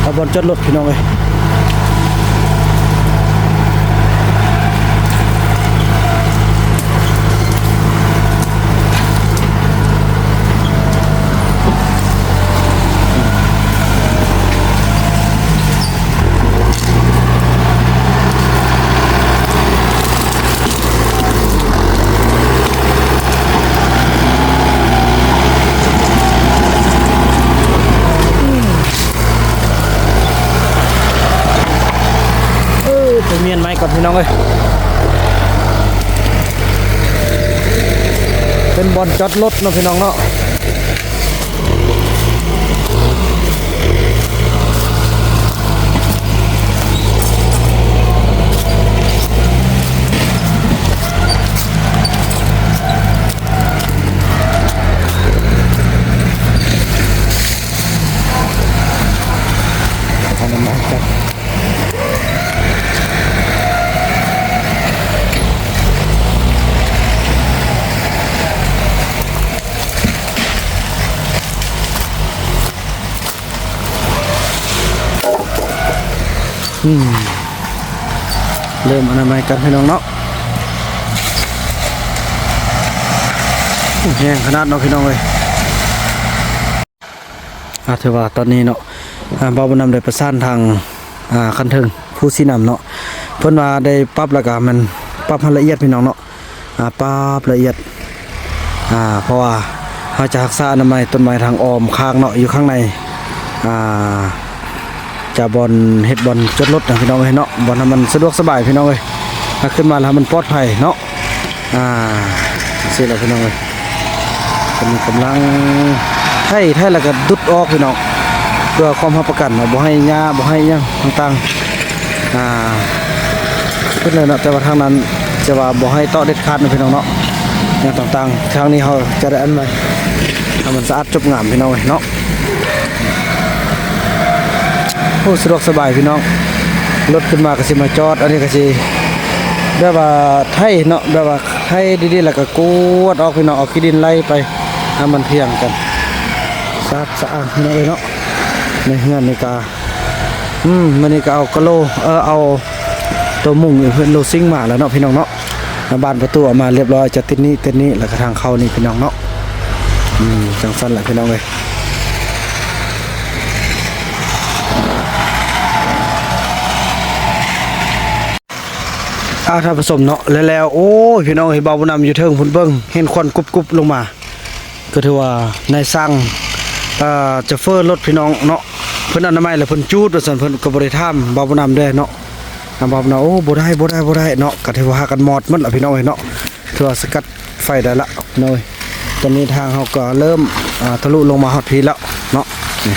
ເອົາບ່ອນຈອດລົດ ພີ່ນ້ອງເອີຍ. ເອີ ໄປມ້ຽນໄມ້ກ່ອນ ພີ່ນ້ອງເອີຍ. ເປັນບ່ອນຈອດລົດເນາະ ພີ່ນ້ອງເນາະ. ອືມ ເລີ່ມອະນາໄມກັນ ພີ່ນ້ອງເນາະ. ແຮງຂະໜາດເນາະ ພີ່ນ້ອງເອີຍ. ອາ ຖືວ່າຕອນນີ້ເນາະ ອາ ບ່າວບຸນນຳໄດ້ປະສານທາງ ອາ ຂັ້ນເທິງພູສີນ້ຳເນາະ. ເພິ່ນວ່າໄດ້ປັບແລ້ວກະແມ່ນປັບໃຫ້ລະອຽດ ພີ່ນ້ອງເນາະ. ອາ ປັບລະອຽດ ອາ ເພາະວ່າເຮົາຈະຮັກສາອະນາໄມຕົ້ນໄມ້ທາງອ້ອມຂ້າງເນາະ ຢູ່ຂ້າງໃນ ອາ ຈະບ່ອນເຮັດບ່ອນຈອດລົດນະ ພີ່ນ້ອງເອີຍເນາະ. ບ່ອນໃຫ້ມັນສະດວກສະບາຍ ພີ່ນ້ອງເອີຍ. ຖ້າຂຶ້ນມາແລ້ວໃຫ້ມັນປອດໄພເນາະ. ອ່າ ຈັ່ງຊີ້ແຫຼະພີ່ນ້ອງເອີຍ. ເພິ່ນກຳລັງໄຖ ໄຖແລ້ວກໍດຸດອອກພີ່ນ້ອງ ເພື່ອຄວາມຮັບປະກັນວ່າບໍ່ໃຫ້ຫຍ້າ ບໍ່ໃຫ້ຫຍັງຕ່າງໆ ອ່າ ເບິດເລີຍເນາະ. ແຕ່ວ່າທາງນັ້ນຈະວ່າບໍ່ໃຫ້ເຕາະເດັດຂາດນະພີ່ນ້ອງເນາະ ຫຍັງຕ່າງໆ. ທາງນີ້ເຮົາຈະໄດ້ອັນໃໝ່ ໃຫ້ມັນສະອາດຈົບງາມພີ່ນ້ອງເອີຍເນາະ. ໂອ້ ສະດວກສະບາຍພີ່ນ້ອງ ລົດຂຶ້ນມາກໍຊິມາຈອດ ອັນນີ້ກໍຊິແບບວ່າໄຖເນາະ ແບບວ່າໄຖດີໆ ແລ້ວກໍກວດອອກພີ່ນ້ອງ ເອົາຂີ້ດິນໄລ່ໄປໃຫ້ມັນພຽງກັນ ສະອາດສະອ້ານພີ່ນ້ອງເອີຍເນາະ. ໃນເຮືອນນີ້ກໍ ອືມ ມື້ນີ້ກໍເອົາກະໂຫຼ ເອີ ເອົາໂຕມຸງເພິ່ນໂລຊິງມາແລ້ວເນາະພີ່ນ້ອງເນາະ. ບານປະຕູເອົາມາລຽບຮ້ອຍ ຈະຕິດນີ້ ຕິດນີ້ ແລ້ວກໍທາງເຂົ້ານີ້ພີ່ນ້ອງເນາະ. ອືມ ຈັ່ງຊັ້ນແຫຼະພີ່ນ້ອງເອີຍ. ອ່າ ທ່ານຜູ້ຊົມເນາະ ແລ້ວ ແລ້ວ ໂອ້ຍ ພີ່ນ້ອງເອີຍ ບ່າວບຸນນຳຢູ່ເທິງພຸ້ນເບິ່ງ ເຫັນຄວັນກຸບໆລົງມາ ກໍຖືວ່ານາຍຊ່າງ ເອີ ໂຈເຟີລົດພີ່ນ້ອງເນາະ ເພິ່ນອະນາໄມແລ້ວເພິ່ນຈູດວ່າຊັ້ນ ເພິ່ນກໍບໍ່ໄດ້ຖາມບ່າວບຸນນຳແດ່ເນາະ. ອ່າ ບ່າວບຸນນຳ ໂອ້ ບໍ່ໄດ້ ບໍ່ໄດ້ ບໍ່ໄດ້ເນາະ ກໍຖືວ່າຫາກັນມອດໝົດລະພີ່ນ້ອງເອີຍເນາະ. ຖືວ່າສະກັດໄຟໄດ້ລະເນາະ. ຕອນນີ້ທາງເຮົາກໍເລີ່ມ ອ່າ ທະລຸລົງມາຮອດພີ້ແລ້ວເນາະ. ນີ້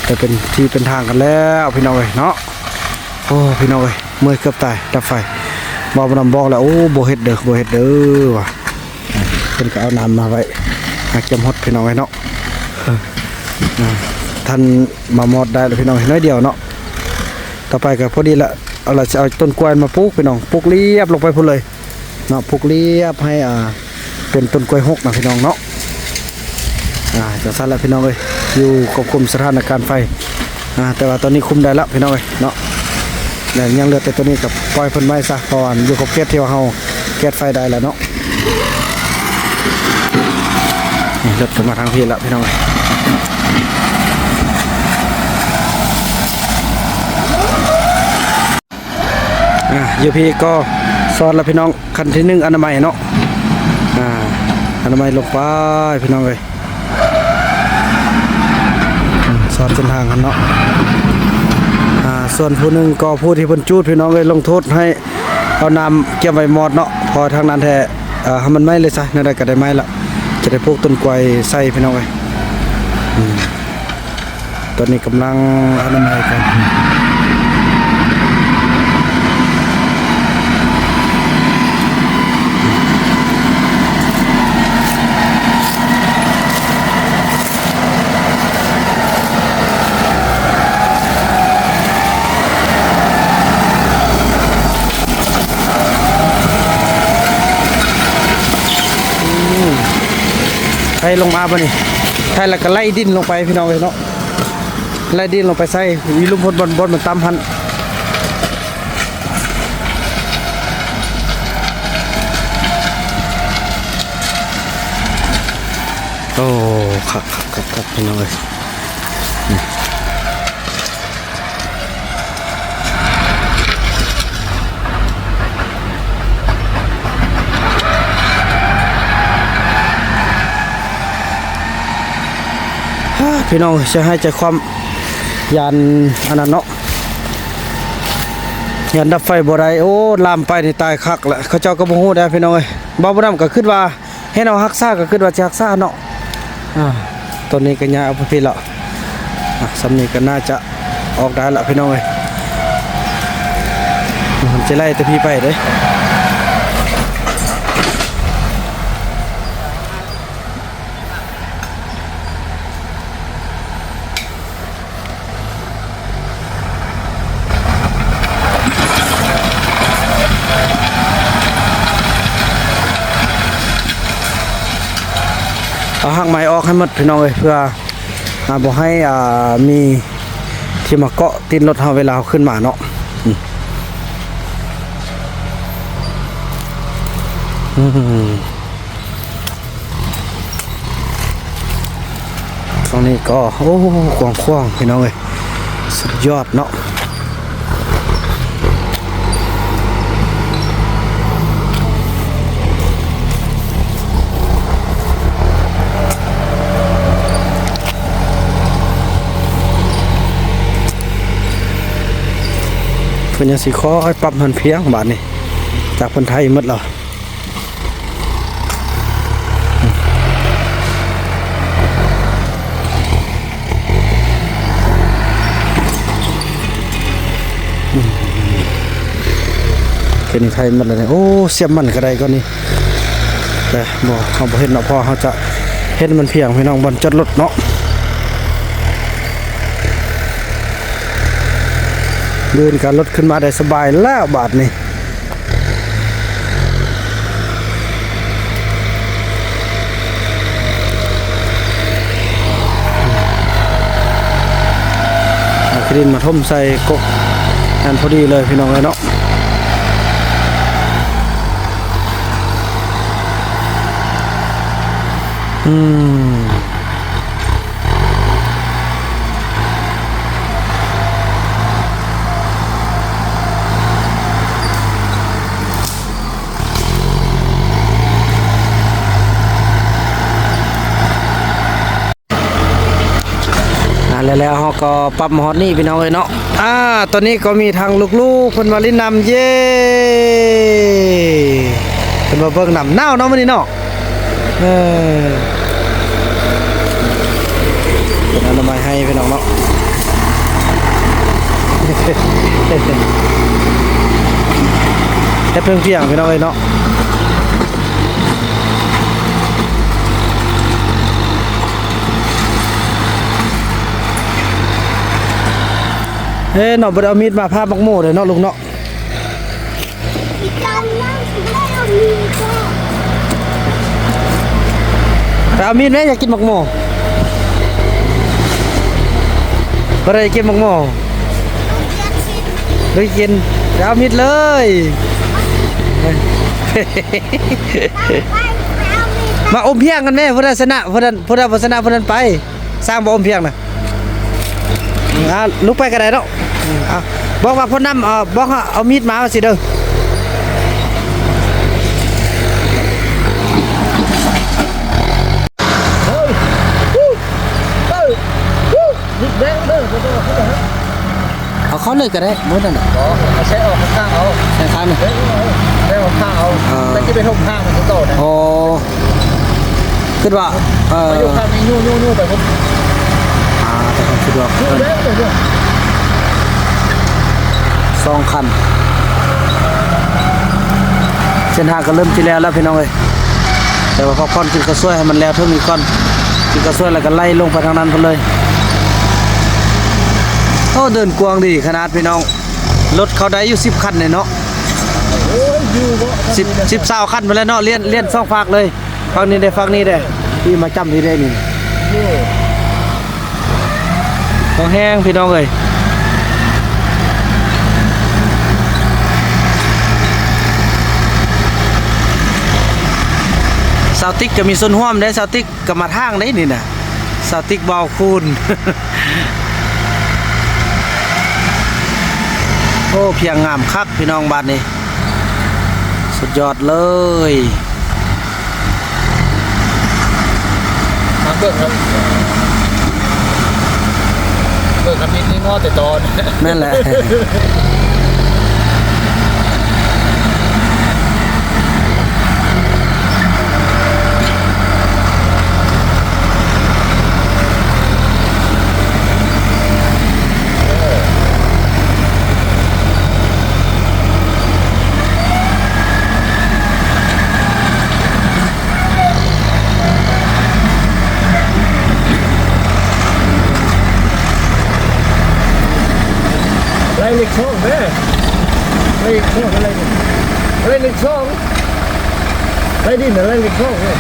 ຈະເປັນທີ່ເປັນທາງກັນແລ້ວພີ່ນ້ອງເອີຍເນາະ. ໂອ້ ພີ່ນ້ອງເອີຍ ເມື່ອຍເກືອບຕາຍ ດັບໄຟ. ບ່າວບຸນນຳບອກແລ້ວ ໂອ້ ບໍ່ເຮັດເດີ ບໍ່ເຮັດເດີວ່າ. ເພິ່ນກໍເອົານ້ຳມາໄວ້ ມາກຽມຫົດພີ່ນ້ອງເອີຍເນາະ. ເອີ ອ່າ ທ່ານມາມອດໄດ້ແລ້ວພີ່ນ້ອງເອີຍ ໜ້ອຍດຽວເນາະ. ຕໍ່ໄປກໍພໍດີລະ ເອົາລະ ຊິເອົາຕົ້ນກ້ວຍມາປູກພີ່ນ້ອງ ປູກລຽບລົງໄປພຸ້ນເລີຍເນາະ ປູກລຽບໃຫ້ ອ່າ ເປັນຕົ້ນກ້ວຍຫົກນະພີ່ນ້ອງເນາະ. ອ່າ ຈັ່ງຊັ້ນລະພີ່ນ້ອງເອີຍ ຢູ່ຄວບຄຸມສະຖານະການໄຟ. ອ່າ ແຕ່ວ່າຕອນນີ້ຄຸມໄດ້ລະພີ່ນ້ອງເອີຍເນາະ. ແລ້ວຍັງເຫຼືອແຕ່ຕົວນີ້ກໍປ່ອຍເພິ່ນໄວ້ຊະ ເພາະວ່າຢູ່ຂອບເຂດທີ່ວ່າເຮົາແກ້ໄຟໄດ້ແລ້ວເນາະ. ນີ້ລົດກໍມາທາງພີ້ລະພີ່ນ້ອງເອີຍ. ອ່າ ຢູ່ພີ້ກໍຊອດລະພີ່ນ້ອງ ຂັ້ນທີໜຶ່ງອະນາໄມເນາະ. ອ່າ ອະນາໄມລົງໄປພີ່ນ້ອງເອີຍ. ອືມ ຊອດເສັ້ນທາງຫັ້ນເນາະ. ອ່າ ສ່ວນຜູ້ໜຶ່ງກໍຜູ້ທີ່ເພິ່ນຈູດພີ່ນ້ອງເອີຍ ລົງໂທດໃຫ້ເອົານ້ຳກຽມໄວ້ໝອດເນາະ ເພາະທາງນັ້ນແທ້. ເອີ ໃຫ້ມັນໄໝ້ເລີຍຊະ ແນວໃດກໍໄດ້ໄໝ້ລະ ຈະໄດ້ປູກຕົ້ນກ້ວຍໃສ່ພີ່ນ້ອງເອີຍ. ອືມ ຕອນນີ້ກຳລັງອະນາໄມກັນ. ອືມ ໄຖລົງມາບາດນີ້ ໄຖແລ້ວກໍໄລ່ດິນລົງໄປພີ່ນ້ອງເອີຍເນາະ. ໄລ່ດິນລົງໄປໃສ່ ມີລຸ່ມພົ້ນບ່ອນ ບ່ອນມັນຕ່ຳຫັ້ນ. ໂອ້ ຄັກໆໆໆ ພີ່ນ້ອງເອີຍ. ພີ່ນ້ອງ ໃຈຮ້າຍໃຈຄວ່ຳ ຢ້ານອັນນັ້ນເນາະ ຢ້ານດັບໄຟບໍ່ໄດ້. ໂອ້ ລາມໄປນີ້ຕາຍຄັກແຫຼະ. ເຂົາເຈົ້າກໍບໍ່ຮູ້ເດ້ພີ່ນ້ອງເອີຍ. ບ່າວບຸນນຳກໍຄິດວ່າ ເຫັນເຮົາຮັກສາກໍຄິດວ່າຊິຮັກສາເນາະ. ອ່າ ຕອນນີ້ກໍຍ້າຍອອກໄປພີ້ລະ. ອ່າ ສ່ຳນີ້ກໍໜ້າຈະອອກໄດ້ລະພີ່ນ້ອງເອີຍ. ມັນຈະໄລ່ແຕ່ພີ້ໄປເດ້. ເອົາຮາກໄມ້ອອກໃຫ້ໝົດພີ່ນ້ອງເອີຍ ເພື່ອ ອ່າ ບໍ່ໃຫ້ ອ່າ ມີທີ່ມາເກາະຕີນລົດເຮົາເວລາເຮົາຂຶ້ນມາເນາະ. ອືມ ຕອງນີ້ກໍ ໂອ້ ກວ້າງຂວາງພີ່ນ້ອງເອີຍ ສຸດຍອດເນາະ. ເພິ່ນຍັງຊິຄ່ອຍປັບໃຫ້ມັນພຽງບາດນີ້. ເພິ່ນໄຖໝົດແລ້ວ. ເຂດນີ້ໄຖໝົດແລ້ວນີ້. ໂອ້ ສຽມມັນກໍໄດ້ກ່ອນນີ້ ແຕ່ບໍ່ ເຮົາບໍ່ເຫັນເນາະ ເພາະເຮົາຈະເຫັນມັນພຽງ ພີ່ນ້ອງ ບ່ອນຈອດລົດເນາະ. ເດີນກັບລົດຂຶ້ນມາໄດ້ສະບາຍແລ້ວບາດນີ້. ເອົາຂີ້ດິນມາຖົມໃສ່ກົກນັ້ນພໍດີເລີຍ ພີ່ນ້ອງເອີຍເນາະ. ອືມ. ອ່າ ແລ້ວ ແລ້ວເຮົາກໍປັບມາຮອດນີ້ ພີ່ນ້ອງເອີຍເນາະ. ອ່າ ຕອນນີ້ກໍມີທັງລູກໆເພິ່ນມາຫຼິ້ນນຳ ເຢ້ ເພິ່ນມາເບິ່ງນຳ. ໜາວເນາະມື້ນີ້ເນາະ. ເອີ ເປັນອະນາໄມໃຫ້ພີ່ນ້ອງເນາະ ເຮັດເພິ່ງພຽງພີ່ນ້ອງເອີຍເນາະ. ເອີ ນ້ອງບໍ່ໄດ້ເອົາມີດມາຜ່າໝາກໂມເດ້ເນາະ ລຸງເນາະ. ໄປເອົາມີດແມ້ ຢາກກິນໝາກໂມ. ບໍ່ໄດ້ກິນໝາກໂມ ບໍ່ໄດ້ກິນ ໄປເອົາມີດເລີຍ. ມາອົມພຽງກັນແມ້ ຜູ້ໃດຊະນະ ຜູ້ນັ້ນ ຜູ້ໃດບໍ່ຊະນະ ຜູ້ນັ້ນໄປ. ສ້າງບໍ່ອົມພຽງນະ. ອ່າ ລຸກໄປກໍໄດ້ເນາະ. ອືມ ເອົາ ບອກວ່າພໍ່ນຳ ເອົາ ບອກເອົາມີດມາວ່າຊີ້ເດີ. ເອົາເຂົ້າເລີຍກໍໄດ້ ບໍ່ນັ້ນນະ. ບໍ່ ເອົາໃສ່ອອກຂ້າງໆເອົາ ໃສ່ຂ້າງໜຶ່ງ ໃສ່ອອກຂ້າງເອົາ. ອ່າ ແຕ່ຊິໄປຖົມຂ້າງມັນຄືເກົ່ານະ. ອໍ ຄິດວ່າ ເອີ ໄປຢູ່ຂ້າງນີ້ ຍູ້ໆໆ ໄປພຸ້ນ. ອ່າ ແຕ່ຄວາມສະດວກ ຢູ່ແລ້ວ ສອງຄັນ. ເສັ້ນທາງກໍເລີ່ມຊິແລ້ວແລ້ວ ພີ່ນ້ອງເອີຍ. ແຕ່ວ່າພັກຜ່ອນກິນເຂົ້າສວຍໃຫ້ມັນແລ້ວເຖິງນີ້ກ່ອນ. ກິນເຂົ້າສວຍແລ້ວກໍໄລ່ລົງໄປທາງນັ້ນພຸ້ນເລີຍ. ໂອ້ ເດີນກວ້າງດີຂະໜາດ ພີ່ນ້ອງ. ລົດເຂົ້າໄດ້ຢູ່ສິບຄັນນີ້ເນາະ. ໂອ້ຍ ຢູ່ບໍ່ ສິບ ສິບ ຊາວຄັນພຸ້ນແຫຼະເນາະ. ລຽນ ລຽນສອງຟາກເລີຍ. ຝັ່ງນີ້ເດ້ ຝັ່ງນີ້ເດ້ ທີ່ມາຈ້ຳທີ່ເດ້ນີ້. ໂອ້ ແຮງ ພີ່ນ້ອງເອີຍ. ສາວຕິກກໍມີສ່ວນຮ່ວມເດ້ ສາວຕິກກໍມາທາງເດ້ນີ້ນະ. ສາວຕິກ ບ່າວຄູນ. ໂອ້ ພຽງງາມຄັກ ພີ່ນ້ອງ ບາດນີ້ ສຸດຍອດເລີຍ. ມາເບິ່ງນຳ ເບິ່ງນຳມິດນີ້ເນາະ ແຕ່ຕອນ ແມ່ນແຫຼະ. ໄລ່ເລກສອງເດີ ໄລ່ເລກສອງ ໄລ່ເລກ ໄລ່ເລກສອງ ໄລ່ດິນນະ ໄລ່ເລກສອງເດີ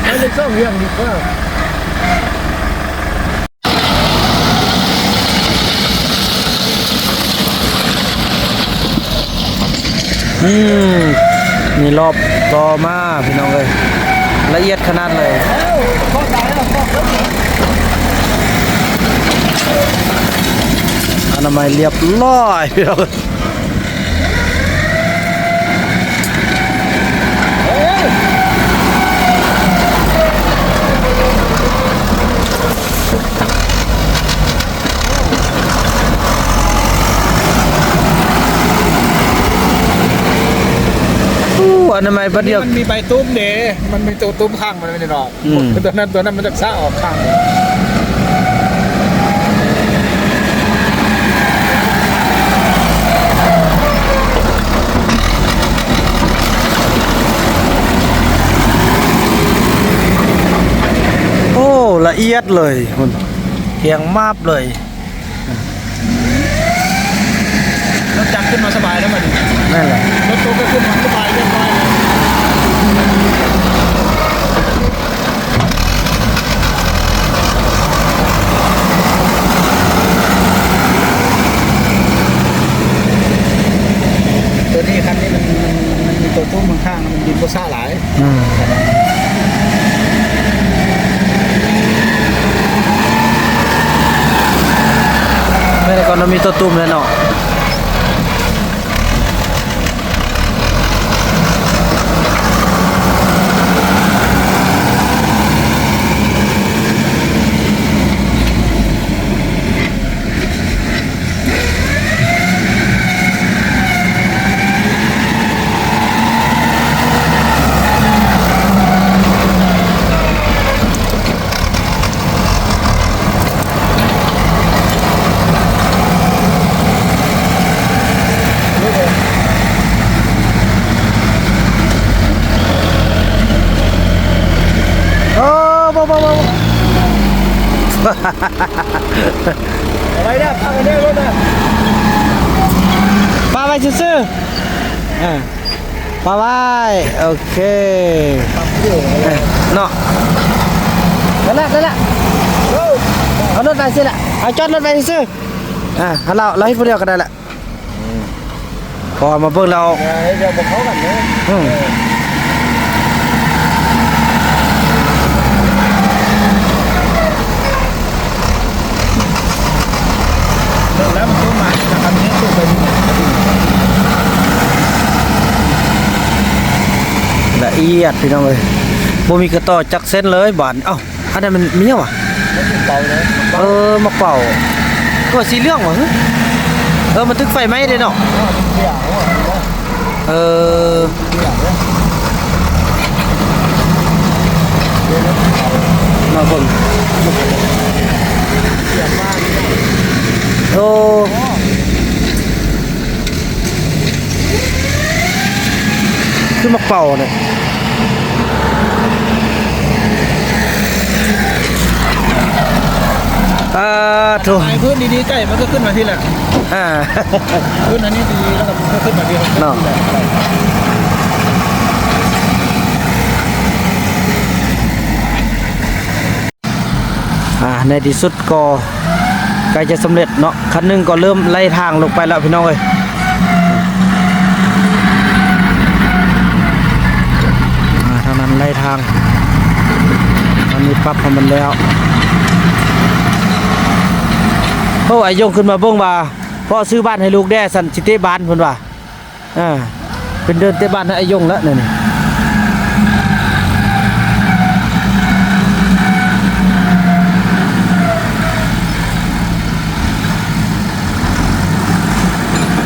ໄລ່ເລກສອງຢ່າງດີກວ່າ. ອືມ ນີ້ລອບຕໍ່ມາ ພີ່ນ້ອງເອີຍ ລະອຽດຂະໜາດເລີຍ ອະນາໄມລຽບຮ້ອຍ ພີ່ນ້ອງເອີຍ. ໂ ອະນາໄມບັດດຽວ ມັນມີໃບຕຸ້ມເດ້ ມັນມີໂຕຕຸ້ມຂ້າງມັນນີ້ເນາະ. ອືມ ຕົວນັ້ນ ຕົວນັ້ນມັນຈະສະອອກຂ້າງ. ໂອ້ ລະອຽດເລີຍ ພຸ້ນ ທຽງມາບເລີຍ. ລົດຈັກຂຶ້ນມາສະບາຍແລ້ວບັດນີ້. ແມ່ນແຫຼະ ລົດຕູ້ກໍຂຶ້ນມາສະບາຍຮຽບຮ້ອຍແລ້ວ. ຕົວນີ້ ຄັນນີ້ມັນ ມັນ ມັນມີຕົວຕຸ້ມຂ້າງໆ ມັນບິນບໍ່ຊ້າຫຼາຍ. ອືມ ແມ່ນແລ້ວ ກໍມີຕົວຕຸ້ມແລ້ວເນາະ. ໂອ້ ບໍ່ ບໍ່ ບໍ່ ບໍ່ ເອົາໄວ້ເດີ ປະໄວ້ເດີລົດນະ ປະໄວ້ຊື່ໆ ເອີ ປະໄວ້ ໂອເຄ ເນາະ ນັ້ນແຫຼະ ນັ້ນແຫຼະ ເອົາລົດໄວ້ຊື່ແຫຼະ ເອົາຈອດລົດໄວ້ຊື່ ອ່າ ເຮົາ ເຮົາເຮັດຜູ້ດຽວກໍໄດ້ແຫຼະ ອືມ ເພາະວ່າມາເບິ່ງແລ້ວ ເອີ ດຽວບໍ່ເຂົ້າກັນເດີ ອືມ ເອີ ເລີ່ມຕົ້ນມາຈາກອັນນີ້ ລະອຽດພີ່ນ້ອງເອີຍ ບໍ່ມີກະຕໍ່ຈັກເສັ້ນເລີຍບາດນີ້ ເອົ້າ ອັນນັ້ນມັນມີຫຍັງຫວາ? ມັນເປັນເປົາເດ້ ເອີ ໝາກເປົາ ຄືວ່າສີເຫຼືອງຫວາ? ເອີ ມັນຖືກໄຟໄໝ້ເດ້ເນາະ ເອີ ມັນເສຍຫົວເດ້ ເອີ ມາເບິ່ງ ໂອ້ ຄືໝາກເປົາເນາະ ອ່າ ໂທ້ ໃຫ້ພື້ນດີໆ ໄກ່ມັນກໍຂຶ້ນມາພີ້ແຫຼະ ອ່າ ພື້ນອັນນີ້ດີ ແລ້ວກໍ ກໍຂຶ້ນມາພີ້ເນາະ ອ່າ ໃນທີ່ສຸດກໍໃກ້ຈະສຳເລັດເນາະ ຄັນໜຶ່ງກໍເລີ່ມໄລ່ທາງລົງໄປແລ້ວພີ່ນ້ອງເອີຍ ອ່າ ທາງນັ້ນໄລ່ທາງ ອັນນີ້ປັບໃຫ້ມັນແລ້ວ ໂອ້ ອາຍົງຂຶ້ນມາເບິ່ງວ່າ ພໍ່ຊື້ບ້ານໃຫ້ລູກແດ່ ສັນຊິເຕະບານ ເພິ່ນວ່າ ອ່າ ເປັນເດີ່ນເຕະບານໃຫ້ອາຍົງແລ້ວນີ້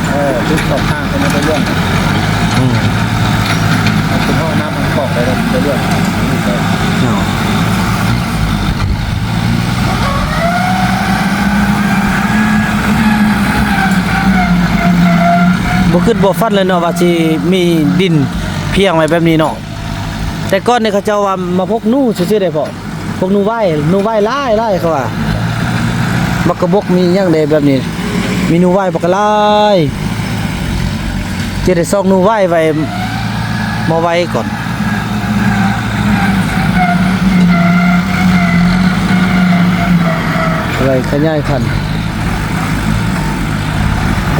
ເອີ ຈຸດສອງທາງເປັນໄປເລື່ອງ ອືມ ເປັນຫ້ອງນ້ຳມັນອອກໄປເລື່ອງ ເນາະ. ບໍ່ຄິດບໍ່ຝັນເລີຍເນາະວ່າຊິມີດິນພຽງໄວ້ແບບນີ້ເນາະ ແຕ່ກ່ອນນີ້ເຂົາເຈົ້າວ່າມາພົກໜູຊື່ໆເດ້ພໍ່ ພວກໜູໄວ ໜູໄວຫຼາຍໆ ເຂົາວ່າ ບັກກະບົກມີຫຍັງເດ້ແບບນີ້ ມີໜູໄວບັກກະຫຼາຍ ຈະໄດ້ຊອກໜູໄວໄວ້ ມາໄວກ່ອນ ໄວ້ຂະຫຍາຍພັນ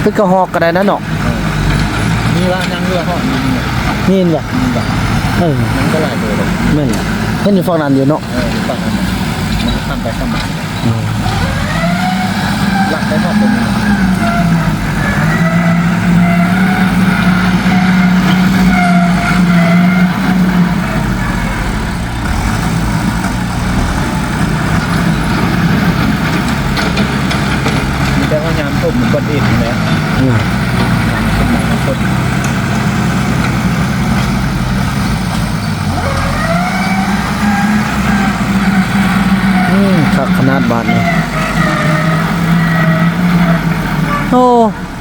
ເປັນກະຮອກກໍໄດ້ນະເນາະ ເອີ ມີວ່າຍັງເຫຼືອຮອດ ມີບໍ່? ມີບໍ່? ເອີ ຍັງບໍ່ຫຼາຍໂຕດອກ ແມ່ນ ເຫັນຢູ່ຝັ່ງນັ້ນຢູ່ເນາະ ເອີ ຢູ່ຝັ່ງນັ້ນ ມັນຂ້າມໄປຂ້າມມາ ອືມ ຫຼັກໄດ້ຮອດຕົວນີ້ ມີແຕ່ວ່າຍາມຝົນມັນກໍເອງແຫຼະ ອືມ ຍາມຝົນມັນກໍຝົນ.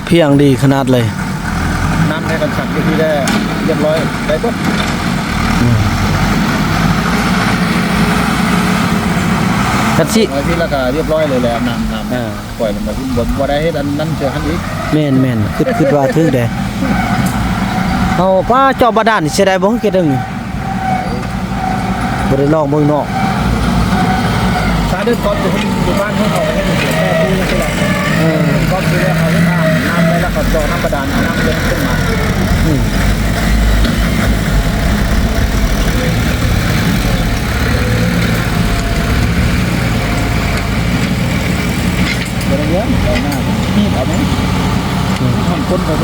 ພຽງດີຂະໜາດເລີຍ. ນ້ຳໃນຄັນສັກຢູ່ທີ່ແລ້ວ ຮຽບຮ້ອຍ ໄດ້ເບິດ. ອືມ ຄັນຊິ ໄວ້ທີ່ແລ້ວກໍຮຽບຮ້ອຍເລີຍແຫຼະ ນ້ຳ ນ້ຳ ເອີ ປ່ອຍມັນມາ ບໍ່ ບໍ່ໄດ້ເຮັດອັນນັ້ນເທື່ອຫັ້ນອີກ. ແມ່ນໆ ຄິດ ຄິດວ່າຖືກເດ້. ເຮົາ ປ້າ ເຈາະບາດານຊິໄດ້ບໍ່ ເກດເຖິງນີ້? ບໍ່ໄດ້ລອງເບິ່ງເນາະ. ສາເດີກອບຢູ່ ຢູ່ບ້ານເຮົາເຂົາເຮັດຢູ່ແຕ່ປີນີ້ແຫຼະ. ເອີ ກອບຢູ່ແລ້ວເຂົາເຮັດອ່າງນ້ຳໄວ້ ແລ້ວເຂົາເຈາະນ້ຳບາດານ ເອົານ້ຳເຫຼັກຂຶ້ນມາ. ອືມ ບໍ່ໄດ້ເລື່ອງ ເອົາໜ້າ ມີດເອົາໄໝ? ອືມ ໃຫ້ຄົນເຂົາ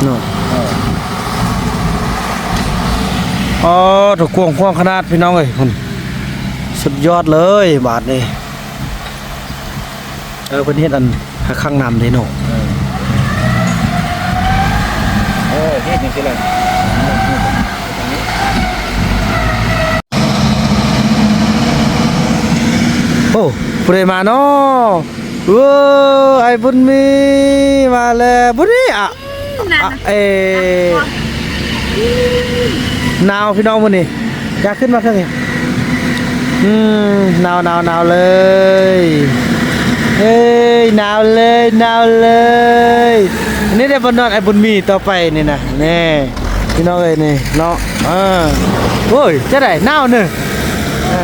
ເນາະ. ເອີ ອໍ ໂທ້ ກວ້າງຂວາງຂະໜາດ ພີ່ນ້ອງເອີຍ ພຸ້ນ ສຸດຍອດເລີຍບາດນີ້. ເອີ ເພິ່ນເຮັດອັນ ຫາ ຄັງນ້ຳເດ້ເນາະ. ເອີ ເອີ ເຮັດຈັ່ງຊີ້ແຫຼະ. ໂອ້ ຜູ້ໃດມາເນາະ? ເອີ ອ້າຍບຸນມີມາແລ້ວ ບຸນມີ ອະ ອະ ເອ ໜາວພີ່ນ້ອງມື້ນີ້. ຢາກຂຶ້ນມາເທິງນີ້ ອືມ ໜາວໆໆເລີຍ ເອີຍ ໜາວເລີຍ ໜາວເລີຍ. ອັນນີ້ໄດ້ບ່ອນນອນອ້າຍບຸນມີຕໍ່ໄປນີ້ນະ ແນ່ ພີ່ນ້ອງເອີຍ ນີ້ເນາະ. ເອີ ໂອ້ຍ ຈັ່ງໃດ ໜາວເນີ ເອີ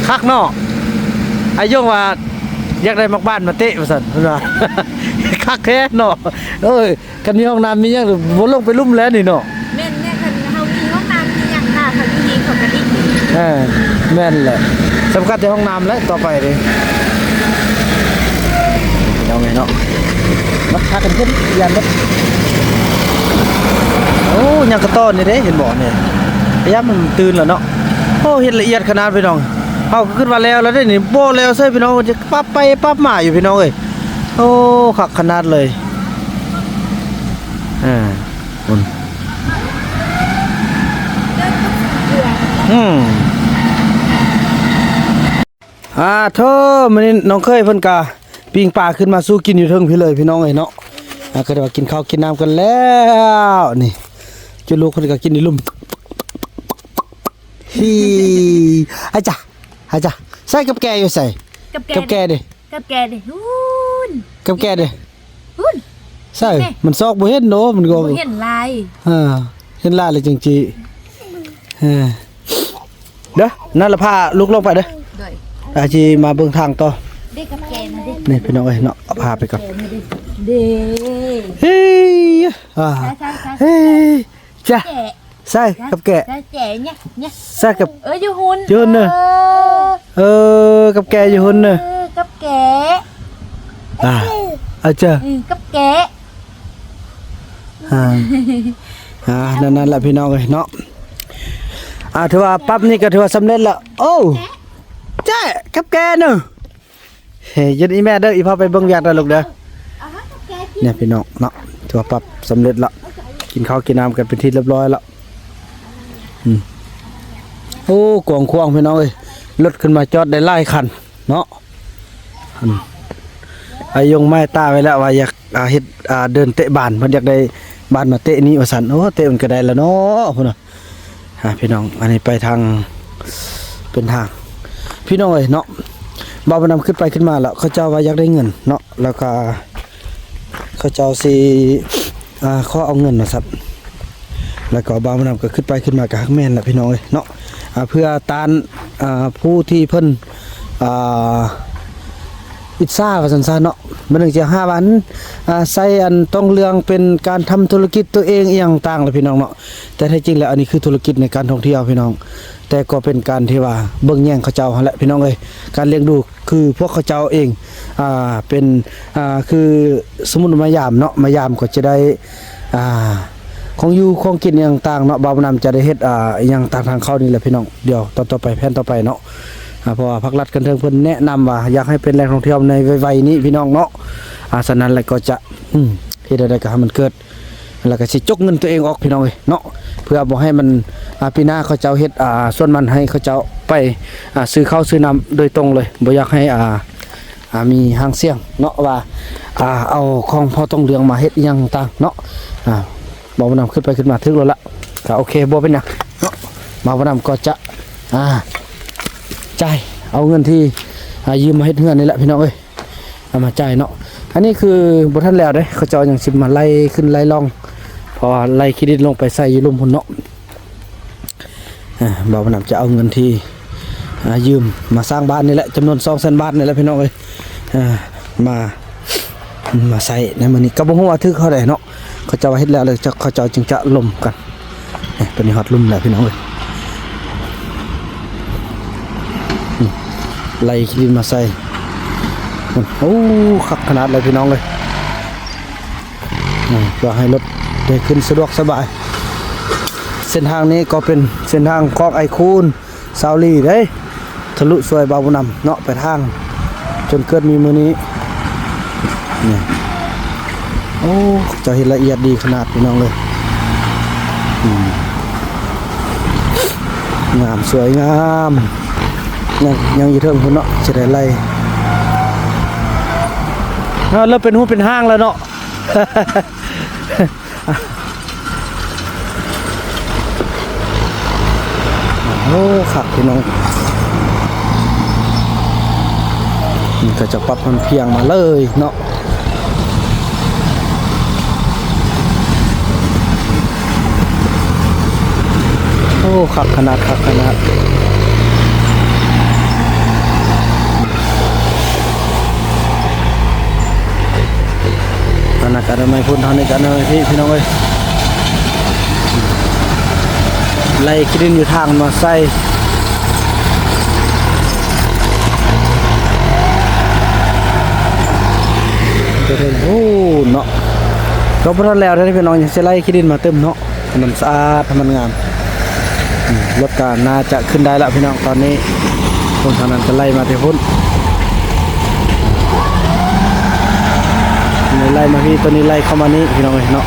ຄັກເນາະ. ອາຍົງວ່າ ຢາກໄດ້ໝາກບານມາເຕະວ່າຊັ້ນ ເພິ່ນວ່າ ຄັກແທ້ເນາະ. ໂອ້ຍ ຄັນມີຫ້ອງນ້ຳມີຫຍັງ ບໍ່ລົງໄປລຸ່ມແລ້ວນີ້ເນາະ. ແມ່ນໆ ຄັນເຮົາມີຫ້ອງນ້ຳມີຫຍັງ ຖ້າເຂົາຢູ່ເຮງເຂົາກະດິກ. ເອີ ແມ່ນແຫຼະ ສຳຄັນແຕ່ຫ້ອງນ້ຳແຫຼະຕໍ່ໄປເດ້ ພີ່ນ້ອງເອີຍເນາະ. ມາພາກັນຂຶ້ນຢ້ານເບິດ. ໂອ້ ຍັງກະຕ້ອນນີ້ເດ້ ເຫັນບໍ່ນີ້ ພະຍາຍາມມັນຕື່ນແລ້ວເນາະ. ໂອ້ ເຮັດລະອຽດຂະໜາດ ພີ່ນ້ອງ. ເຮົາກໍຄິດວ່າແລ້ວແລ້ວເດ້ນີ້ ບໍ່ແລ້ວເສີຍ ພີ່ນ້ອງ ຈະປັບໄປປັບມາຢູ່ ພີ່ນ້ອງເອີຍ. ໂອ້ ຄັກຂະໜາດເລີຍ. ອ່າ ພຸ້ນ ອືມ ອ່າ ໂທ້ ມື້ນີ້ນ້ອງເຂີຍເພິ່ນກະປີ້ງປາຂຶ້ນມາສູ່ກິນຢູ່ເທິງພີ້ເລີຍ ພີ່ນ້ອງເອີຍເນາະ. ອ່າ ກໍໄດ້ວ່າກິນເຂົ້າກິນນ້ຳກັນແລ້ວນີ້ ຈຸລູກເພິ່ນກະກິນຢູ່ລຸ່ມ. ຮີ ອາຈາ ອາຈາ ໃສ່ກັບແກຢູ່ໃສ? ກັບແກ ກັບແກເດ້ ກັບແກເດ້ ພຸ້ນ ກັບແກເດ້ ພຸ້ນ ໃສ່ ແມ່ ມັນຊອກບໍ່ເຫັນເນາະ ມັນກໍບໍ່ເຫັນຫຼາຍ. ເອີ ເຫັນຫຼາຍແລ້ວຈັ່ງຊິ ເອີ ເດີ ນັ້ນລະພາລູກລົງໄປເດີ ໂດຍ ອາ ຊິມາເບິ່ງທາງຕໍ່ ເດ້ກັບແກນະເດ້ ນີ້ພີ່ນ້ອງເອີຍເນາະ ເອົາພາໄປກ່ອນ ເດ້ ເຮີ້ຍ ອ່າ ໃສ່ ເຮີ້ຍ ຈ້ະ ແກະ ໃສ່ກັບແກະ ໃສ່ແກະ ແຍະ ແຍະ ໃສ່ກັບ ເອີ ຢູ່ຫຸ່ນ ຢູ່ຫຸ່ນເນີ ເອີ ເອີ ກັບແກະຢູ່ຫຸ່ນເນີ ເອີ ກັບແກະ ອ່າ ອາເຈີ ອື ກັບແກະ ອ່າ ອ່າ ນັ້ນ ນັ້ນແຫຼະພີ່ນ້ອງເອີຍເນາະ ອ່າ ຖືວ່າປັບນີ້ກໍຖືວ່າສຳເລັດແລ້ວ ໂອ້ ແຈະ ກັບແກະເນີ. ເຮີ້ຍ ຢ້ານອີ່ແມ່ເດີ ອີ່ພໍ່ໄປເບິ່ງວຽກເດີລູກເດີ. ນີ້ພີ່ນ້ອງເນາະ ຖືວ່າປັບສຳເລັດລະ ກິນເຂົ້າກິນນ້ຳກັນເປັນທີ່ຮຽບຮ້ອຍລະ. ອືມ ໂອ້ ກວ້າງຂວາງພີ່ນ້ອງເອີຍ ລົດຂຶ້ນມາຈອດໄດ້ຫຼາຍຄັນເນາະ. ອືມ ອາຍົງໄມ້ຕາໄວ້ແລ້ວວ່າຢາກ ອ່າ ເຮັດ ອ່າ ເດີ່ນເຕະບານ ເພິ່ນຢາກໄດ້ບານມາເຕະນີ້ວ່າຊັ້ນ. ໂອ້ ເຕະມັນກໍໄດ້ລະເນາະ ພຸ້ນນະ. ອ່າ ພີ່ນ້ອງ ອັນນີ້ໄປທາງ ເປັນທາງ ພີ່ນ້ອງເອີຍເນາະ. ບ່າວບຸນນຳຄິດໄປຄິດມາແລ້ວ ເຂົາເຈົ້າວ່າຢາກໄດ້ເງິນເນາະ ແລ້ວກໍເຂົາເຈົ້າຊິ ອ່າ ຂໍເອົາເງິນວ່າຊັ້ນ. ແລ້ວກໍບ່າວບຸນນຳກໍຄິດໄປຄິດມາກໍຮັກແມ່ນລະ ພີ່ນ້ອງເອີຍເນາະ. ອ່າ ເພື່ອຕ້ານ ອ່າ ຜູ້ທີ່ເພິ່ນ ອ່າ ອິດສາວ່າຊັ້ນຊະເນາະ. ບາດໜຶ່ງຊິຫາວ່າ ອັນ ອ່າ ໃສ່ອັນຕ້ອງເລື່ອງເປັນການທຳທຸລະກິດຕົວເອງອີ່ຫຍັງຕ່າງລະ ພີ່ນ້ອງເນາະ. ແຕ່ແທ້ຈິງແລ້ວ ອັນນີ້ຄືທຸລະກິດໃນການທ່ອງທ່ຽວ ພີ່ນ້ອງ ແຕ່ກໍເປັນການທີ່ວ່າເບິ່ງແຍງເຂົາເຈົ້າຫັ້ນແຫຼະ ພີ່ນ້ອງເອີຍ. ການລ້ຽງດູຄືພວກເຂົາເຈົ້າເອງ ອ່າ ເປັນ ອ່າ ຄືສົມມຸດມາຢາມເນາະ ມາຢາມກໍຈະໄດ້ ອ່າ ຂອງຢູ່ຂອງກິນອີ່ຫຍັງຕ່າງເນາະ. ບ່າວບຸນນຳຈະໄດ້ເຮັດ ອ່າ ອີ່ຫຍັງຕ່າງທາງເຂົ້ານີ້ແຫຼະ ພີ່ນ້ອງ. ດຽວຕອນຕໍ່ໄປ ແຜນຕໍ່ໄປເນາະ ອ່າ ເພາະວ່າພາກລັດຂັ້ນເທິງເພິ່ນແນະນຳວ່າຢາກໃຫ້ເປັນແຫຼ່ງທ່ອງທ່ຽວໃນໄວໆນີ້ ພີ່ນ້ອງເນາະ. ອ່າ ສະນັ້ນແຫຼະກໍຈະ ອືມ ເຮັດແນວໃດກໍໃຫ້ມັນເກີດ ແລ້ວກໍຊິຈົກເງິນຕົວເອງອອກ ພີ່ນ້ອງເອີຍເນາະ ເພື່ອບໍ່ໃຫ້ມັນ ອ່າ ປີໜ້າເຂົາເຈົ້າເຮັດ ອ່າ ສວນມັນໃຫ້ເຂົາເຈົ້າໄປ ອ່າ ຊື້ເຂົ້າຊື້ນ້ຳໂດຍຕົງເລີຍ ບໍ່ຢາກໃຫ້ ອ່າ ອ່າ ມີຫາງສຽງເນາະ ວ່າ ອ່າ ເອົາຂອງພໍ່ທອງເຫຼືອງມາເຮັດອີ່ຫຍັງຕ່າງເນາະ. ອ່າ ບ່າວບຸນນຳຂຶ້ນໄປຂຶ້ນມາຖືກແລ້ວລະ ກໍໂອເຄ ບໍ່ເປັນຫຍັງເນາະ. ບ່າວບຸນນຳກໍຈະ ອ່າ ຈ່າຍເອົາເງິນທີ່ ອ່າ ຢືມມາເຮັດເຮືອນນີ້ແຫຼະ ພີ່ນ້ອງເອີຍ. ເອົາມາຈ່າຍເນາະ. ອັນນີ້ຄືບໍ່ທັນແລ້ວເດ້ ເຂົາເຈົ້າຍັງຊິມາໄລ່ຂຶ້ນໄລ່ລ່ອງ ເພາະວ່າໄລ່ຂີ້ດິນລົງໄປໃສ່ຢູ່ລຸ່ມພຸ້ນເນາະ. ອ່າ ບ່າວບຸນນຳຈະເອົາເງິນທີ່ ອ່າ ຢືມມາສ້າງບ້ານນີ້ແຫຼະ ຈຳນວນສອງແສນບາດນີ້ແຫຼະ ພີ່ນ້ອງເອີຍ ອ່າ ມາ ມາໃຊ້ໃນມື້ນີ້ ກໍບໍ່ຮູ້ວ່າຖືກເທົ່າໃດເນາະ. ເຂົາເຈົ້າວ່າເຮັດແລ້ວ ແລ້ວເຂົາເຈົ້າຈຶ່ງຈະລົມກັນ. ນີ້ ຕອນນີ້ຮອດລຸ່ມແລ້ວ ພີ່ນ້ອງເອີຍ. ນີ້ ໄລ່ຂີ້ດິນມາໃສ່. ໂອ້ ຄັກຂະໜາດເລີຍ ພີ່ນ້ອງເອີຍ. ອ່າ ເພື່ອໃຫ້ລົດໄດ້ຂຶ້ນສະດວກສະບາຍ. ເສັ້ນທາງນີ້ກໍເປັນເສັ້ນທາງຂອງອ້າຍຄູນ ຊາວລີເດ້ ທະລຸຊ່ວຍບ່າວບຸນນຳເນາະ ໄປທາງ ຈົນເກີດມີມື້ນີ້. ນີ້ ໂອ້ ເຈົ້າເຮັດລະອຽດດີຂະໜາດ ພີ່ນ້ອງເອີຍ. ອືມ ງາມ ສວຍງາມ. ຍັງ ຍັງຢູ່ເທິງພຸ້ນເນາະ ຊິໄດ້ໄລ່. ເອີ ເລີ່ມເປັນຮູບເປັນຮ່າງແລ້ວເນາະ. ໂອ້ ຄັກ ພີ່ນ້ອງ. ນີ້ເຂົາເຈົ້າປັບໃຫ້ມັນພຽງມາເລີຍເນາະ. ໂອ້ ຄັກຂະໜາດ ຄັກຂະໜາດ. ອັນນັ້ນກໍອະນາໄມພຸ້ນ ທາງນີ້ກໍອະນາໄມພີ້ ພີ່ນ້ອງເອີຍ. ໄລ່ຂີ້ດິນຢູ່ທາງມາໃສ່ ໂອ້ ເນາະ. ກໍບໍ່ທັນແລ້ວເດ້ ພີ່ນ້ອງ ຍັງຊິໄລ່ຂີ້ດິນມາເຕີມເນາະ. ໃຫ້ມັນສະອາດ ໃຫ້ມັນງາມ. ອືມ ລົດກໍໜ້າຈະຂຶ້ນໄດ້ລະ ພີ່ນ້ອງ. ຕອນນີ້ຄົນທາງນັ້ນກໍໄລ່ມາແຕ່ພຸ້ນ ນີ້ໄລ່ມາພີ້ ຕົວນີ້ໄລ່ເຂົ້າມານີ້ ພີ່ນ້ອງເອີຍເນາະ.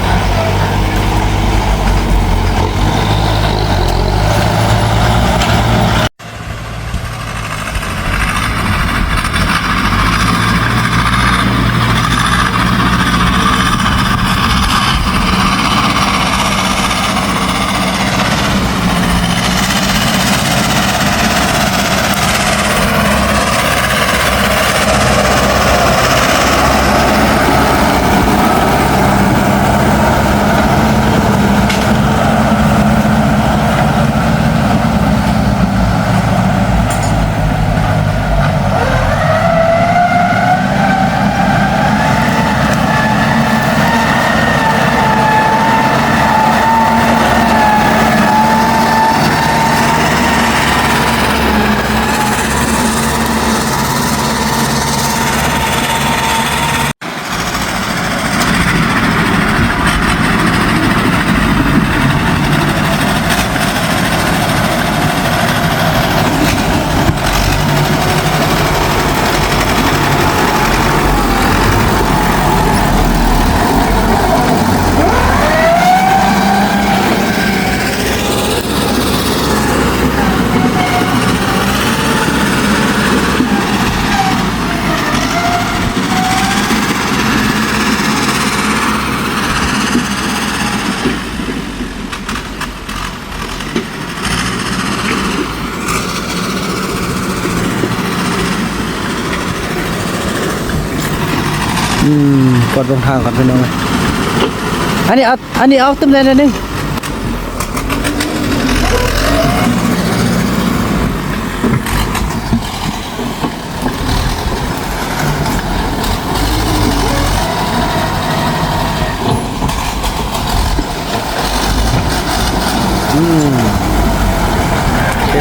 ອືມ ກວດເບິ່ງທາງກ່ອນ ພີ່ນ້ອງເອີຍ. ອັນນີ້ເອົາ ອັນນີ້ເອົາຕື່ມແດ່ໜ້ອຍໜຶ່ງ. ອືມ ໂອເຄ.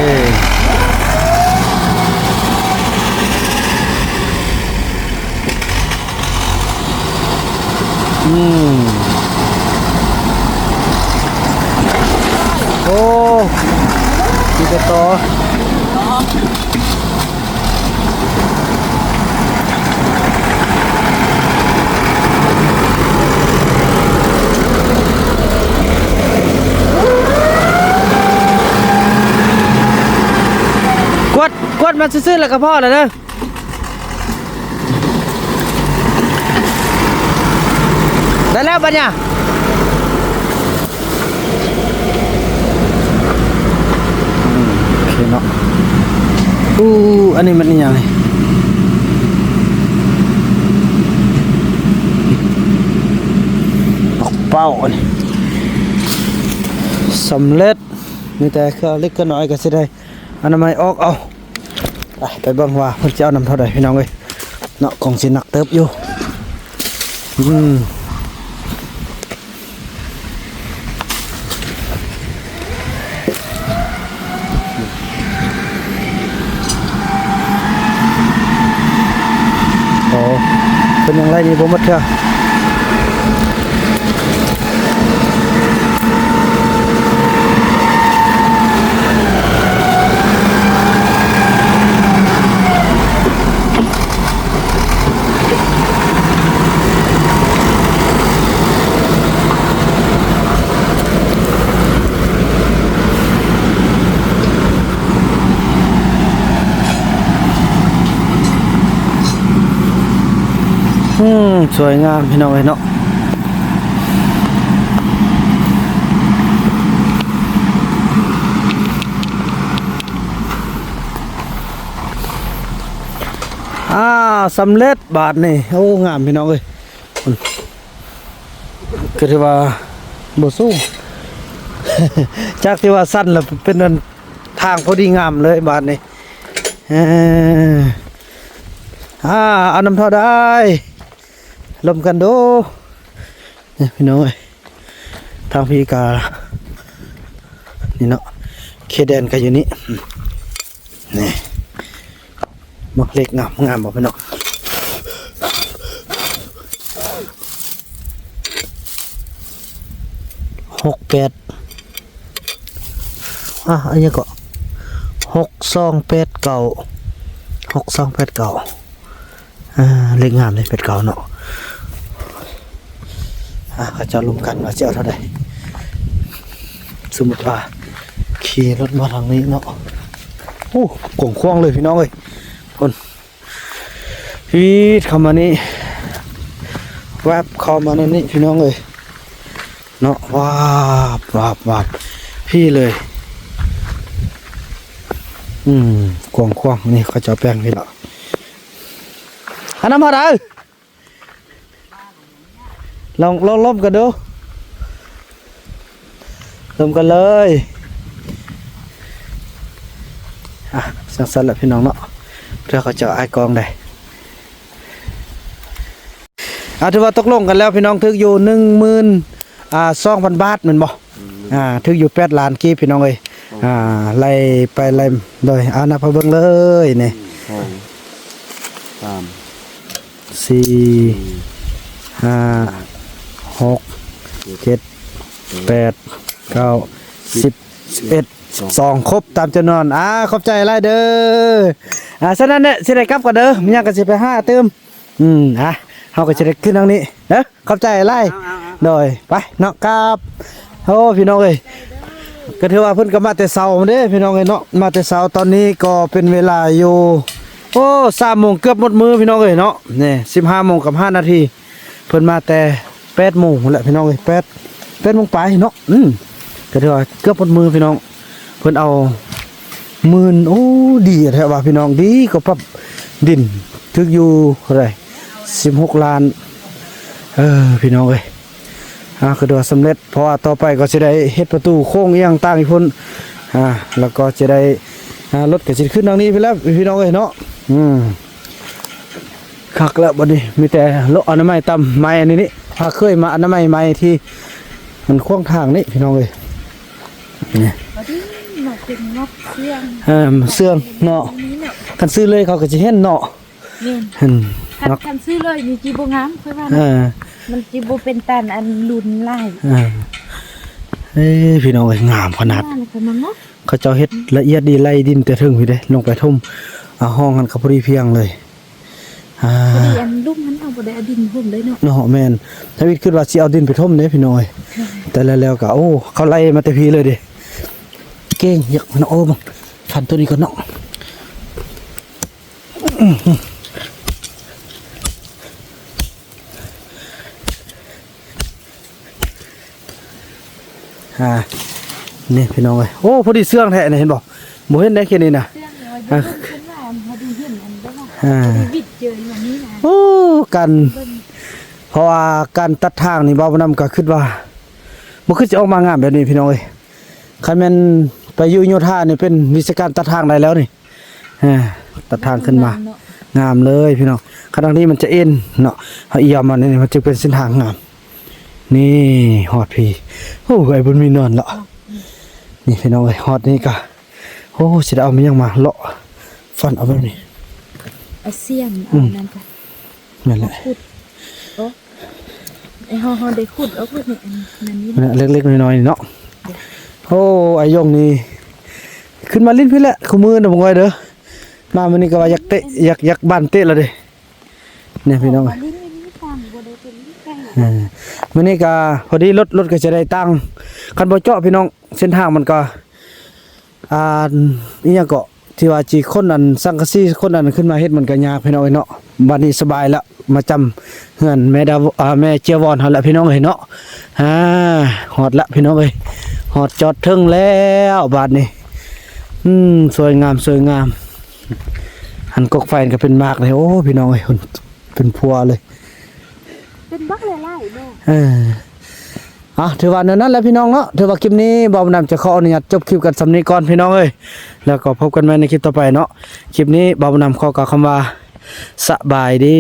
ອືມ ໂອ້ ມີແຕ່ຕໍ. ກວດ ກວດມາຊື່ໆ ແລ້ວກໍພໍແລ້ວເດີ. ໄດ້ແລ້ວບັດນີ້ ອືມ ໂອເຄເນາະ. ອູ້ ອັນນີ້ມັນອີ່ຫຍັງນີ້? ປອກເປົ້າ ອັນນີ້ ສຳເລັດ. ມີແຕ່ເຄື່ອງເລັກເຄື່ອງນ້ອຍກໍຊິໄດ້ອະນາໄມອອກເອົາ. ໄປ ໄປເບິ່ງວ່າເພິ່ນຊິເອົານຳເທົ່າໃດພີ່ນ້ອງເອີຍເນາະ. ຄົງຊິໜັກເຕີບຢູ່. ອືມ ໂອ້ ເພິ່ນຍັງໄລ່ນີ້ບໍ່ໝົດເທື່ອ. ອືມ ສວຍງາມພີ່ນ້ອງເອີຍເນາະ. ອ່າ ສຳເລັດບາດນີ້. ໂອ້ ງາມພີ່ນ້ອງເອີຍ. ກໍຖືວ່າບໍ່ສູງ ຈາກທີ່ວ່າສັ້ນລະເປັນອັນທາງພໍດີງາມເລີຍບາດນີ້. ເອີ ອ່າ ເອົານຳເທົ່າໃດ ລົມກັນດູ. ນີ້ພີ່ນ້ອງເອີຍ ທາງພີ້ກະນີ້ເນາະ ເຂດແດນກະຢູ່ນີ້. ນີ້ ໝາກເລັກງາມ ງາມບໍ່ພີ່ນ້ອງ? ຫົກແປດ ອ່າ ອັນຫຍັງເກາະ ຫົກສອງແປດເກົ້າ ຫົກສອງແປດເກົ້າ. ອ່າ ເລກງາມເດ້ ແປດເກົ້າເນາະ. ອ່າ ເຂົາເຈົ້າລົມກັນວ່າຊິເອົາເທົ່າໃດ. ສົມມຸດວ່າຂີ່ລົດມາທາງນີ້ເນາະ. ໂອ້ ກວ້າງຂວາງເລີຍພີ່ນ້ອງເອີຍ. ພຸ້ນ ປີດເຂົ້າມານີ້ ແວັບເຂົ້າມາໃນນີ້ພີ່ນ້ອງເອີຍເນາະ. ວາບ ວາບ ວາບ ພີ້ເລີຍ. ອືມ ກວ້າງຂວາງ. ນີ້ເຂົາເຈົ້າແປງພີ້ລະ. ອັນນັ້ນພໍໄດ້. ລອງ ລອງລົມກັນດູ ລົມກັນເລີຍ. ອ່ະ ຈັ່ງຊັ້ນລະພີ່ນ້ອງເນາະ ເພື່ອເຂົາເຈົ້າອ້າຍກອງໄດ້. ອ່າ ຖືວ່າຕົກລົງກັນແລ້ວພີ່ນ້ອງ ຖືກຢູ່ໜຶ່ງໝື່ນ ອ່າ ສອງພັນບາດແມ່ນບໍ່? ອືມ ອ່າ ຖືກຢູ່ແປດລ້ານກີບພີ່ນ້ອງເອີຍ. ໂອ້ ອ່າ ໄລ່ໄປໄລ່ ໂດຍ ອ່າ ນັບໃຫ້ເບິ່ງເລີຍນີ້ ໜຶ່ງ ສອງ ສາມ ສີ່ ຫ້າ ຫົກ ເຈັດ ແປດ ເກົ້າ ສິບ ສິບເອັດ ສິບສອງ ຄົບຕາມຈຳນວນ. ອ່າ ຂອບໃຈຫຼາຍເດີ. ອ່າ ສະນັ້ນແຫຼະ ຊິໄດ້ກັບກ່ອນເດີ ມີຫຍັງກໍຊິໄປຫາຕື່ມ. ອືມ ອ່ະ ເຮົາກໍຊິໄດ້ຂຶ້ນທາງນີ້ເດີ. ຂອບໃຈຫຼາຍ. ເອົາໆໆ ໂດຍ ໄປເນາະ ກັບ. ໂອ້ ພີ່ນ້ອງເອີຍ ກໍຖືວ່າເພິ່ນກໍມາແຕ່ເຊົ້າເດ້ພີ່ນ້ອງເອີຍເນາະ ມາແຕ່ເຊົ້າ. ຕອນນີ້ກໍເປັນເວລາຢູ່ ໂອ້ ສາມໂມງ ເກືອບໝົດມື້ພີ່ນ້ອງເອີຍເນາະ. ນີ້ ສິບຫ້າໂມງກັບຫ້ານາທີ ເພິ່ນມາແຕ່ແປດໂມງພຸ້ນແຫຼະພີ່ນ້ອງເອີຍ ແປດ ແປດໂມງປາຍເນາະ. ອືມ ກໍຖືວ່າເກືອບໝົດມື້ພີ່ນ້ອງ. ເພິ່ນເອົາໝື່ນ ໂອ້ ດີແທ້ວ່າພີ່ນ້ອງ ດີກວ່າປັບດິນ ຖືກຢູ່ເທົ່າໃດ ສິບຫົກລ້ານ. ເອີ ພີ່ນ້ອງເອີຍ ອ່າ ກໍຖືວ່າສຳເລັດ ເພາະວ່າຕໍ່ໄປກໍຊິໄດ້ເຮັດປະຕູໂຄ້ງອີ່ຫຍັງຕ່າງອີກພຸ້ນ. ອ່າ ແລ້ວກໍຊິໄດ້ ອ່າ ລົດກໍຊິຂຶ້ນທາງນີ້ພຸ້ນແຫຼະພີ່ນ້ອງເອີຍເນາະ. ອືມ ຄັກແລ້ວບັດນີ້ ມີແຕ່ເລາະອະນາໄມຕາມໄມ້ອັນນີ້ນີ້ ພາເຄີຍມາອະນາໄມໄມ້ທີ່ມັນຂວາງທາງນີ້ພີ່ນ້ອງເອີຍ. ນີ້ ບັດນີ້ມັນເປັນມັກເຊື່ອງ ເອີ ເຊື່ອງເນາະ. ນີ້ເນາະ ຄັນຊື້ເລີຍເຂົາກໍຊິເຫັນເນາະ. ແມ່ນ ເຫັນ ຄັນ ຄັນຊື້ເລີຍນີ້ຊິບໍ່ງາມ ຂ້ອຍວ່າ ເອີ ມັນຊິບໍ່ເປັນຕາອັນລຸນຫຼາຍ. ເອີ ເອີ ພີ່ນ້ອງເອີຍ ງາມຂະໜາດ ງາມຂະໜາດເນາະ. ເຂົາເຈົ້າເຮັດລະອຽດດີ ໄລ່ດິນແຕ່ເທິງພີ້ເດ້ ລົງໄປຖົມ ອ່າ ຮ່ອງຫັ້ນກໍພໍດີພຽງເລີຍ. ອ່າ ພໍດີອັນລຸ່ມຫັ້ນ ເຮົາບໍ່ໄດ້ເອົາດິນຖົມເລີຍເນາະ. ເນາະ ແມ່ນ ທຳອິດຄິດວ່າຊິເອົາດິນໄປຖົມເດ້ພີ່ນ້ອງເອີຍ. ແມ່ນ ແຕ່ແລ້ວໆກໍ ໂອ້ ເຂົາໄລ່ມາແຕ່ພີ້ເລີຍເດ້. ເກັ່ງ ຢາກເນາະ. ໂອ້ ຟັນໂຕນີ້ກ່ອນເນາະ. ອ່າ ນີ້ພີ່ນ້ອງເອີຍ ໂອ້ ພໍດີເຊື່ອງແທ້ນີ້ ເຫັນບໍ່? ບໍ່ເຫັນໄດ້ແຄ່ນີ້ນະ ເຊື່ອງນ້ອຍ ອ່າ ເບິ່ງຂຶ້ນມາ ພໍດີເຫັນອັນນັ້ນ ອ່າ ພໍດີວິດເຈີຢູ່ອັນນີ້ນະ ໂອ້ ການ ເບິ່ງ ເພາະວ່າການຕັດທາງນີ້ ເວົ້ານຳກໍຄິດວ່າ ບໍ່ຄືຊິອອກມາງາມແບບນີ້ພີ່ນ້ອງເອີຍ ຄັນແມ່ນໄປຢູ່ໂຍທານີ້ ເປັນວິຊາການຕັດທາງໄດ້ແລ້ວນີ້. ອ່າ ຕັດທາງຂຶ້ນມາ ງາມເນາະ ງາມເລີຍພີ່ນ້ອງ ຄັນທາງນີ້ມັນຈະເອັນເນາະ ເຮົາອຽມມານີ້ ມັນຈະເປັນເສັ້ນທາງງາມ ນີ້ ຮອດພີ້ ໂອ້ ໄອ້ບຸນມີນອນລະ ນີ້ພີ່ນ້ອງເອີຍ ຮອດນີ້ກະ ໂອ້ ຊິໄດ້ເອົາມາຫຍັງມາເລາະຟັນເອົາແບບນີ້ ເອົາສ່ຽງ ອືມ ເອົານັ້ນກະ ແມ່ນແຫຼະ ຂຸດ ໂອ້ ໄອ້ເຮົາ ເຮົາໄດ້ຂຸດເອົາພຸ້ນນີ້ ອັນນັ້ນນີ້ ເລັກໆນ້ອຍໆນີ້ເນາະ ໂອ້ ໄອ້ຢົງນີ້ ຂຶ້ນມາຫຼິ້ນພີ້ແຫຼະ ຄູ່ມື້ນະ ບໍ່ງ່ອຍເດີ ມາມື້ນີ້ກໍວ່າຢາກເຕະ ຢາກ ຢາກບານເຕະແລ້ວເດ້ ນີ້ພີ່ນ້ອງ ມາຫຼິ້ນຢູ່ນີ້ ບໍ່ໄດ້ໄປຫຼິ້ນໄກ ເອີ ມື້ນີ້ກໍພໍດີລົດ ລົດກໍຈະໄດ້ຕັ້ງ ຄັນບໍ່ເຈາະພີ່ນ້ອງ ເສັ້ນທາງມັນກໍ ອ່າ ອີ່ຫຍັງເກາະ ທີ່ວ່າຊິຂົນອັນສັງກະສີ ຂົນອັນນັ້ນຂຶ້ນມາເຮັດ ມັນກໍຍາກພີ່ນ້ອງເອີຍເນາະ ບັດນີ້ສະບາຍລະ ມາຈຳເຮືອນແມ່ດາວ ອ່າ ແມ່ເຈຍວອນຫັ້ນລະພີ່ນ້ອງເອີຍເນາະ ອ່າ ຮອດລະພີ່ນ້ອງເອີຍ ຮອດຈອດເຖິງແລ້ວບາດນີ້ ອືມ ສວຍງາມ ສວຍງາມ ອັນກົກໄຟກໍເປັນໝາກເລີຍ ໂອ້ ພີ່ນ້ອງເອີຍ ເປັນພົວເລີຍ ເປັນບັກຫຼາຍໆເນາະ ເອີ ອ່ະ ຖືວ່າແນວນັ້ນແຫຼະພີ່ນ້ອງເນາະ ຖືວ່າຄລິບນີ້ບ່າວບຸນນຳຈະຂໍອະນຸຍາດຈົບຄລິບກັນສ່ຳນີ້ກ່ອນພີ່ນ້ອງເອີຍ ແລ້ວກໍພົບກັນໃໝ່ໃນຄລິບຕໍ່ໄປເນາະ ຄລິບນີ້ບ່າວບຸນນຳຂໍກ່າວຄຳວ່າ ສະບາຍດີ.